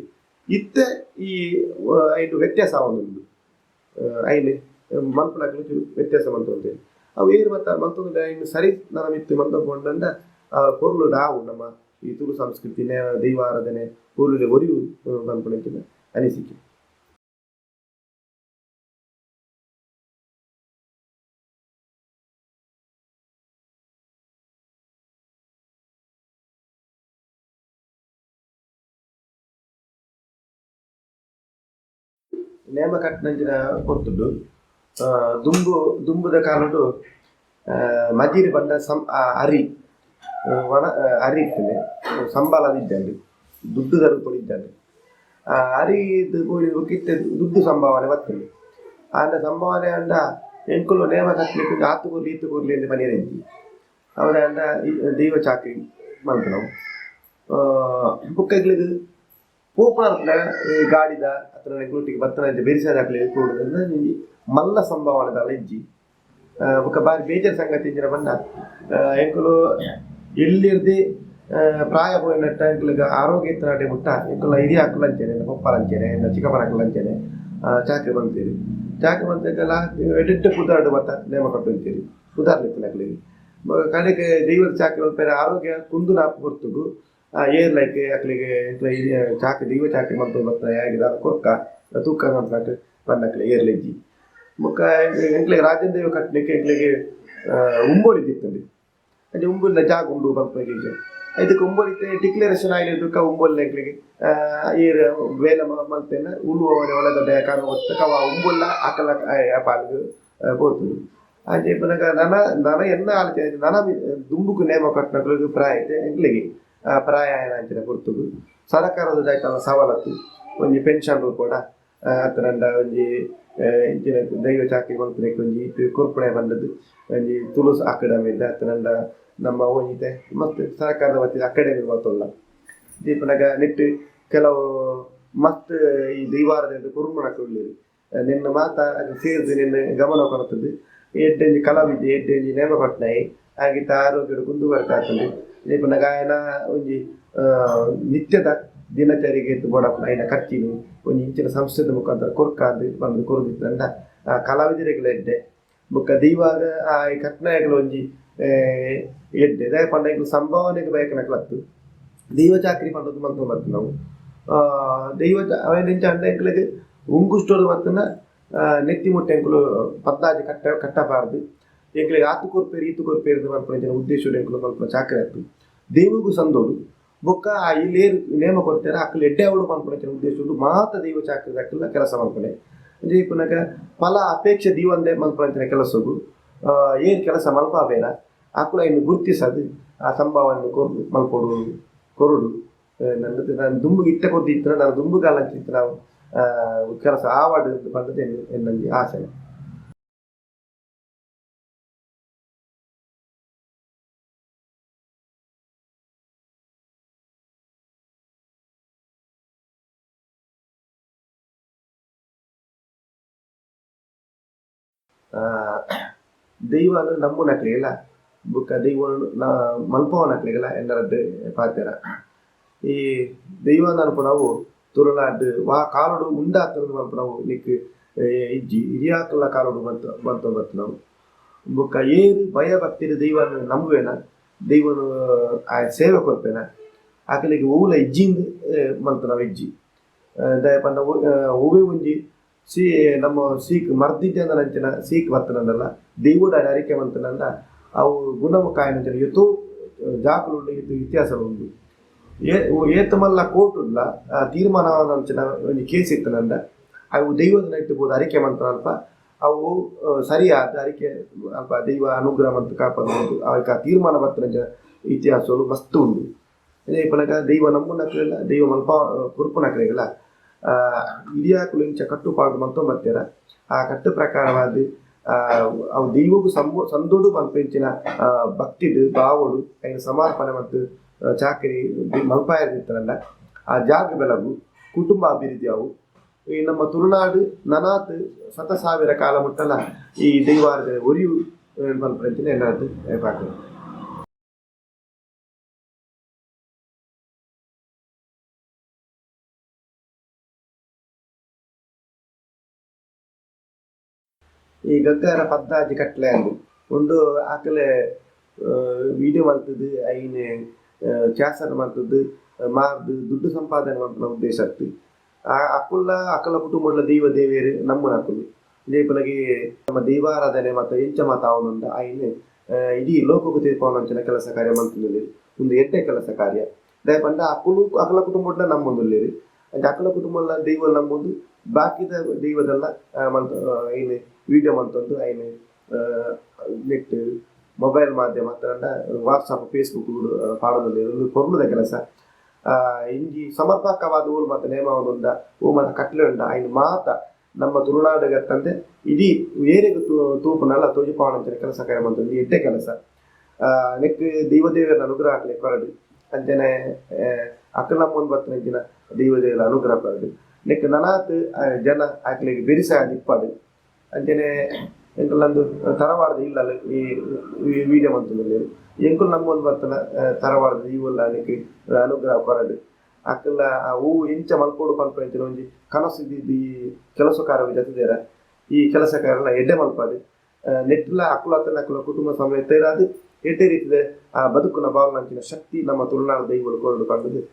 A: ಇತ್ತೆ ಈ ಐನ್ ವ್ಯತ್ಯಾಸ ಆವೊಂದುಂಡು. ಐನ್ ಮನ್ಪುನಕುಲು ವ್ಯತ್ಯಾಸ ಮಂತೊಂದೆರ್. ಅವು ಏರ್ ಮತ್ತ ಮಂತೊಂದು ಐನ್ ಸರಿ ನನ ಮಿತ್ತ್ ಮಂತೊಂದು ಪೋಂಡಂಡ ಪೊರ್ಲುಡು ಆವು ನಮ್ಮ ಈ ತುಳು ಸಂಸ್ಕೃತಿ ದೈವಾರಾಧನೆ ಪೊರ್ಲುಡೆ ಒರಿವು ಪನ್ಪುನಂಚಿನ ಅನಿಸಿಕೆ. ನೇಮ ಕಟ್ಟುನಂಚಿನ ಪೊರ್ತುಡು ದುಂಬು ದುಂಬುದ ಕಾಲೊಡು ಮಜಿರ್ ಪಂಡ ಅರಿ ಒಣ ಅರಿ ಇತ್ತುಂಡು, ಸಂಬಾಲ ಇಜ್ಜಂಡ್, ದುಡ್ಡುದ ರೂಪಡ್ ಇಜ್ಜಂಡ್. ಅರಿದ್ ಪೋಯಿ ಬೊಕ್ಕ ಇತ್ತೆ ದುಡ್ಡು ಸಂಭಾವನೆ ಬತ್ತುಂಡು. ಆಂಡ ಸಂಭಾವನೆ ಆಂಡ ಎಂಕುಲು ನೇಮ ಕಟ್ಟಲಿಕ್ಕೆ ಆತ್ ಕೊರ್ಲಿ ಈತ್ ಕೊರ್ಲಿ ಅಂದ್ ಪನಿಯೆರೆ ಇಜ್ಜಿ. ಅವು ಆಂಡ ದೈವ ಚಾಕ್ರಿ ಮಲ್ಪುನವು. ಬೊಕ್ಕ ಎಗ್ಲೆಗ್ ಪೋಪುನ ಗಾಡಿದ ಅತ್ತ್ಂಡ ಎಂಕ್ಲೊಟ್ಟಿಗೆ ಬತ್ತನ ಬೆರಿಸಾಯದಕ್ಲೆಗ್ ಕೊರೊಡು ಒಂಜಿ ಮಲ್ಲ ಸಂಭಾವನೆ ದಾಲ ಇಜ್ಜಿ. ಬೊಕ್ಕ ಬಾರಿ ಬೇಜಾರ್ ಸಂಗತಿ ಎಂಚಿನ ಪಂಡ ಎಂಕುಲು ಎಲ್ಲಿರ್ದ್ ಪ್ರಾಯ ಪೋಯಿನಟ್ಟ ಎಂಕ್ಲೆಗ್ ಆರೋಗ್ಯ ಇತ್ತಿನಾಡೆ ಮುಟ್ಟ ಎಂಕುಲ್ನ ಹಿರಿಯಾಕುಲು ಅಂಚೆನೆ ಎನ್ನ ಪೊಪ್ಪಲ ಅಂಚೆನೆ ಎನ್ನ ಚಿಕ್ಕಪ್ಪನಕುಲು ಅಂಚೆನೆ ಚಾಕ್ರಿ ಮಲ್ತೆರ್. ಚಾಕ್ರಿ ಮಲ್ತೆರ್ಡಲ ಎಡ್ಡೆ ಪುದರ್ಡ್ ಮಾತ ನೇಮ ಕಟ್ಟೊಂದಿತ್ತೆರ್, ಪುದರ್ಲ್ ಇತ್ತಿನ ಅಕ್ಲೆಗ್. ಬೊಕ್ಕ ಕಡೆಕ್ ದೈವದ ಚಾಕ್ರಿ ಮಲ್ಪೆರೆ ಆರೋಗ್ಯ ಕುಂದುನ ಪೊರ್ತುಗು ಏರ್ ಲೈಕ್ ಅಕ್ಲೆಗ್ ಎಂಕ್ಲ ಹಿರಿಯ ಚಾಕ್ರಿ ದೈವ ಚಾಕ್ರಿ ಮಲ್ತೊಂದು ಬತ್ತಿನ ಯಾಗ್ ದಾಲ ಕೊರ್ಕ ತೂಕ ಮಲ್ಪುನಕ್ ಪನ್ನಕ್ಲೆ ಏರ್ಲ ಇಜ್ಜಿ. ಬೊಕ್ಕ ಎಂಕ್ಲೆಗ್ ರಾಜನ ದೈವ ಕಟ್ಟಲಿಕ್ಕೆ ಎಂಕ್ಲೆಗ್ ಉಂಬೊಳಿ ತಿಕ್ಕುಂಡು. ಅಂಚ ಉಂಬೊಲಿದ ಜಾಗ ಉಂಡು ಪನ್ಪುನ ವಿಷಯ. ಐತಕ್ ಉಂಬೊಲಿ ಇತ್ತೆ ಡಿಕ್ಲರೇಷನ್ ಆಯಿನ ಬೊಕ್ಕ ಉಂಬೊಲಿ ಎಂಕ್ಲೆಗ್ ಏರ್ ಬೇಲೆ ಮಲ್ತೆರ್ನ ಉಳುವ ಒಳಗಡೆ ಕಾನ ಒತ್ತಕ ಅವ ಉಂಬೊಲ್ಲ ಅಕಲ್ನ ಪಾಲ್ಗ್ ಪೋತುಂಡು. ಅಂಚ ಇಪ್ಪುನಗ ನನ ನನ ಎನ್ನ ಆಲೋಚನೆ ನನ ದುಂಬುಗು ನೇಮ ಕಟ್ಟುನಕ್ಲೆಗ್ ಪ್ರಾಯ ಇತ್ತೆ ಎಂಕ್ಲೆಗ್ ಪ್ರಾಯ ಆಯಿನ ಅಂಚಿನ ಪೊರ್ತುಗು ಸರಕಾರದ ದಾಯ್ತಲ ಸವಲತ್ತು ಒಂಜಿ ಪೆನ್ಷನ್ ರೂಪೊಡ ಅತ್ತಂಡ ಒಂಜಿ ಇಂಚಿನ ದೈವ ಚಾಕ್ರಿ ಮಲ್ಪುನೆಕ್ ಒಂಜಿ ಇತ್ ಕೊರ್ಪುನೆ ಪಂಡುದು ಒಂಜಿ ತುಳು ಅಕಾಡೆಮಿ ಅತ್ತಂಡ ನಮ್ಮ ಒಂಜಿತೆ ಮಸ್ತ್ ಸರಕಾರದ ವತಿದ ಅಕಾಡೆಮಿ ಮಾತುಲ್ಲ ದೀಪನಗ ನೆಟ್ ಕೆಲವು ಮಸ್ತ್ ಈ ದೈವಾರಾಧನೆ ಕುರುಮುನಕುಲು ಉಲ್ಲೆರ್. ನಿನ್ನ ಮಾತ ಸೇರ್ದ್ ನಿನ್ನ ಗಮನ ಕೊರತುದು ಎಡ್ಡೆಂಜಿ ಕಲಾವಿದೆ ಎಡ್ಡೆಂಜಿ ನೇಮ ಕಟ್ಟುನಾಯೆ ಆಗಿತ್ತ ಆರೋಗ್ಯಡ್ ಕುಂದು ಕೊರತೆ ಆತುಂಡು. ದೀಪನಗ ಆಯನ ಒಂಜಿ ನಿತ್ಯದ ದಿನಚರಿಗೆ ಬೋಡಾಪುನ ಐನ ಖರ್ಚಿನ್ ಒಂಜಿ ಇಂಚಿನ ಸಂಸ್ಥೆದ ಮುಖಾಂತರ ಕೊರ್ಕಾಂದ್ ಪಂದ್ ಕೊರ್ದಿತ್ತಂಡ ಕಲಾವಿದೆರೆಗ್ಲ ಎಡ್ಡೆ ಬೊಕ್ಕ ದೈವಾಗ ಆ ಕಟ್ನಾಯಗ್ಲ ಒಂಜಿ ಎಡ್ಡೆ. ದಾಯೆ ಪಂಡ ಎಂಕುಲು ಸಂಭಾವನೆಗ್ ಬಯಕುನಕುಲು ದೈವ ಚಾಕ್ರಿ ಪಂಡದ್ ಮಂತೊಂದು ಬತ್ತಿನವು. ದೈವ ಅವೆನ್ ಎಂಚ ಪಂಡ ಎಂಕ್ಲೆಗ್ ಉಂಗುಷ್ಟೊಡು ಬತ್ತಿನ ನೆತ್ತಿ ಮುಟ್ಟ ಎಂಕುಲು ಪದ್ನಾಜಿ ಕಟ್ಟ ಕಟ್ಟ ಪಾಡ್ದ್ ಎಂಕ್ಲೆಗ್ ಆತ್ ಕೊರ್ಪೆರ್ ಈತ್ ಕೊರ್ಪೆರ್ ಪನ್ಪುನ ಉದ್ದೇಶಡ್ ಎಂಕುಲು ಮಲ್ಪುನ ಚಾಕ್ರಿ ಅತ್ತ್. ದೈವಗ್ ಸಂದೊಡು ಬೊಕ್ಕ ಆ ಇಲ್ಲೇರ್ ನೇಮ ಕೊರ್ತೆರ್ ಅಕುಲು ಎಡ್ಡೆ ಆವೊಡು ಪನ್ಪುನ ಉದ್ದೇಶಡ್ ಮಾತ ದೈವ ಚಾಕ್ರಿದಕುಲ್ಲ ಕೆಲಸ ಮಲ್ಪುನೆ. ಅಂಚ ಇಪ್ಪುನಗ ಫಲ ಅಪೇಕ್ಷೆ ದೀವಂದೆ ಮಲ್ಪುನಂಚಿನ ಕೆಲಸೊಗು ಏರ್ ಕೆಲಸ ಮಲ್ಪಾವೇನ ಅಕುಲು ಐನ್ ಗುರ್ತಿಸದ್ ಆ ಸಂಭಾವನೆ ಕೊರ್ದು ಮಲ್ಪೊಡು ಕೊರೊಡು. ನನ್ನ ದುಂಬುಗು ಇತ್ತೆ ಕೊರ್ದಿತ್ತಿನ ನನ್ನ ದುಂಬುಗಾಲ ಅಂಚಿತ್ತಿನ ಕೆಲಸ ಆವಡ್ ಪಂಡುದು ಎನ್ನೊಂಜಿ ಆಸೆ. ದೈವನು ನಂಬುನಕ್ಲೆಗ್ಲ ಬೊಕ್ಕ ದೈವನು ಮಲ್ಪವನಕ್ಲೆಗ್ಲ ಎನ್ನರಡ್ಡ್ ಪಾತೆರ. ಈ ದೈವ ಪನ್ಪುನವು ತುಳುನಾಡ್ ವಾ ಕಾಲೊಡು ಉಂಡಾತುಂಡು ಪನ್ಪುನವು ನಿಕ್ಕ್ ಇಜ್ಜಿ, ಹಿರಿಯಾಕುಲ್ನ ಕಾಲೊಡು ಮಂತೊಂದು ಬತ್ತಿನವು. ಬೊಕ್ಕ ಏರ್ ಭಯ ಭಕ್ತಿಡ್ ದೈವನ್ ನಂಬುವೆನ ದೈವನ್ ಆಯ ಸೇವೆ ಕೊರ್ಪೆನ ಅಕಲೆಗ್ ಒವುಲ ಇಜ್ಜಿಂದ್ ಮಲ್ತುನವು ಇಜ್ಜಿ. ದಾಯೆ ಪಂಡ ಒವ್ವೇ ಒಂಜಿ ಸೀ ನಮ್ಮ ಸೀಕ್ ಮರ್ದಿಜ್ಜಂದಿನಂಚಿನ ಸೀಕ್ ಬತ್ತ್ಂಡಲ ದೈವೊಡು ಅರಿಕೆ ಮಲ್ತ್ಂಡ ಅವು ಗುಣಮುಖ ಆಯಿನಂಚಿನ ಏತೋ ಜಾಗುಲು ಉಂಡು, ಏತೋ ಇತಿಹಾಸಲು ಉಂಡು. ಏತ್ ಮಲ್ಲ ಕೋರ್ಟ್ ಉಡ್ಲ ತೀರ್ಮಾನ ಆವಂದಿನಂಚಿನ ಒಂಜಿ ಕೇಸ್ ಇತ್ತ್ಂಡ ಅವು ದೈವದ ನೈಟ್ ಪೋದು ಅರಿಕೆ ಮಲ್ತನಲ್ಪ ಅವು ಸರಿಯಾದ್ ಅರಿಕೆ ಅಲ್ಪ ದೈವ ಅನುಗ್ರಹ ಮಲ್ತ್ ಕಾಪಾಡುವುದು, ಅಯ್ಕ್ ಆ ತೀರ್ಮಾನ ಬತ್ತಿನಂಚಿನ ಇತಿಹಾಸಲು ಮಸ್ತ್ ಉಂಡು. ಇಪ್ಪುನಗ ದೈವ ನಂಬುನಕ್ಲೆಲ ದೈವ ಮಲ್ಪ ಕೊರ್ಪುನಕ್ಲೆಗ್ಲ ಹಿರಿಯಾಕುಲು ಇಂಚ ಕಟ್ಟುಪಾಡು ಮಲ್ತೊಂದು ಬತ್ತೆರ್. ಆ ಕಟ್ಟು ಪ್ರಕಾರವಾದ್ ಅವು ದೈವೊಗು ಸಂದೊಡು ಮಲ್ಪಿಂಚಿನ ಭಕ್ತಿಡ್ ಭಾವೊಡು ಐನ್ ಸಮರ್ಪಣೆ ಮಲ್ತ್ ಚಾಕರಿ ಮಲ್ಪಾಯೆರ್ ಇತ್ತುಂಡ ಆ ಜಾಗ ಬೆಳಗು, ಕುಟುಂಬ ಅಭಿವೃದ್ಧಿ ಆವು. ಈ ನಮ್ಮ ತುಳುನಾಡು ನನಾತ್ ಶತಸಾವಿರ ಕಾಲ ಮುಟ್ಟಲ ಈ ದೈವಾರಾಧನೆ ಒರಿಯು ಪನ್ಪುನಂಚಿನ ಎನ್ನಡ್ ಪಾತೆರ. ಈ ಗಗ್ಗರ ಪದ್ದಾಜಿ ಕಟ್ಲೆ ಅಂದ್ ಉಂದು ಅಕಲೆ ವಿಡಿಯೋ ಮಲ್ತುದು ಐನ್ ಕ್ಯಾಸೆಟ್ ಮಲ್ತುದು ಮಾರ್ದ್ ದುಡ್ಡು ಸಂಪಾದನೆ ಮಲ್ಪುನ ಉದ್ದೇಶ ಅತ್ತ್. ಅಕುಲ್ಲ ಅಕಲ್ನ ಕುಟುಂಬಡ್ಲ ದೈವ ದೇವೆರ್ ನಂಬುನಕುಲು. ಇಂದೆಪುನಗೆ ನಮ್ಮ ದೈವಾರಾಧನೆ ಮಾತ ಎಂಚ ಮಾತ ಆವೊಂದುಂಡು ಐನ್ ಇಡೀ ಲೋಕಗ್ ತೆರಿಪಾವುನಂಚಿನ ಕೆಲಸ ಕಾರ್ಯ ಮಲ್ತೊಂದುಲ್ಲೆರ್. ಉಂದು ಎಡ್ಡೆ ಕೆಲಸ ಕಾರ್ಯ. ದಾಯೆ ಪಂಡ ಅಕುಲು ಅಕಲ್ನ ಕುಟುಂಬಡ್ಲ ನಂಬೊಂದುಲ್ಲೆರ್. ಅಂಚ ಅಕಲ್ನ ಕುಟುಂಬಡ್ಲ ದೈವ ನಂಬೊಂದು ಬಾಕಿದ ದೈವದಲ್ಲ ಮಲ್ತ ಐನ್ ವಿಡಿಯೋ ಮಲ್ತೊಂದು ಐನ್ ನೆಟ್ ಮೊಬೈಲ್ ಮಾಧ್ಯಮ ಅತ್ತಂಡ ವಾಟ್ಸಪ್ ಫೇಸ್ಬುಕ್ ಪಾಡೊಂದುಲ್ಲೆರ್. ಉಂದು ಪೊರ್ಲುದ ಕೆಲಸ. ಇಂಜಿ ಸಮರ್ಪಕವಾದ ಓಲು ಮಾತ ನೇಮ ಆವೊಂದುಂಡ, ಓ ಮಾತ ಕಟ್ಲೆ ಉಂಡ ಐನ್ ಮಾತ ನಮ್ಮ ತುಳುನಾಡುಗ್ ಅತ್ತಂದೆ ಇಡೀ ಏರೆಗ್ ತೂಪುನಲ ತೋಜಿಪಾವುನಂಚಿನ ಕೆಲಸ ಕಾರ್ಯ ಮಲ್ತೊಂದು ಎಡ್ಡೆ ಕೆಲಸ. ನೆಕ್ಕ್ ದೈವ ದೇವೆರ್ನ ಅನುಗ್ರಹ ಅಕ್ಲೆಗ್ ಕೊರಡ್. ಅಂಚನೆ ಅಕುಲು ನಂಬೊಂದು ಬತ್ತಿನಂಚಿನ ದೈವ ದೇವೆರ್ನ ಅನುಗ್ರಹ ಕೊರಡ್. ನೆಕ್ಕ್ ನನಾತ್ ಜನ ಅಕ್ಲೆಗ್ ಬೆರಿಸಾಯ ಇಪ್ಪಡ್. ಅಂಚನೆ ಎಂಕಲ್ನಂದು ತರವಾಡದ ಇಲ್ಲಲ್ ಈ ವಿಡಿಯೋ ಮಲ್ತೊಂದುಲ್ಲೆರ್. ಎಂಕುಲು ನಂಬೊಂದು ಬತ್ತಿನ ತರವಾಡದ ದೈವೊಲ್ಲ ನೆಕ್ಕ್ ಅನುಗ್ರಹ ಕೊರಡ್. ಅಕಲ್ನ ಒವು ಎಂಚ ಮಲ್ಪೊಡು ಪನ್ಪಿನಂಚಿನ ಒಂಜಿ ಕನಸು ದೀದ್ ಈ ಕೆಲಸ ಕಾರ್ಯಗ್ ಜತ್ತ್ದೆರ್. ಈ ಕೆಲಸ ಕಾರ್ಯಲ ಎಡ್ಡೆ ಮಲ್ಪಡ್. ನೆಟ್ಲ ಅಕುಲು ಅತ್ತಂಡ ಅಕಲ್ನ ಕುಟುಂಬ ಸಮೇತೆರಾದ್ ಎಡ್ಡೆ ರೀತಿದ ಬದುಕುನ ಬಾಳುನಂಚಿನ ಶಕ್ತಿ ನಮ್ಮ ತುಳುನಾಡ ದೈವೊಲು ಕೊರಡ್ ಪಂಡುದು.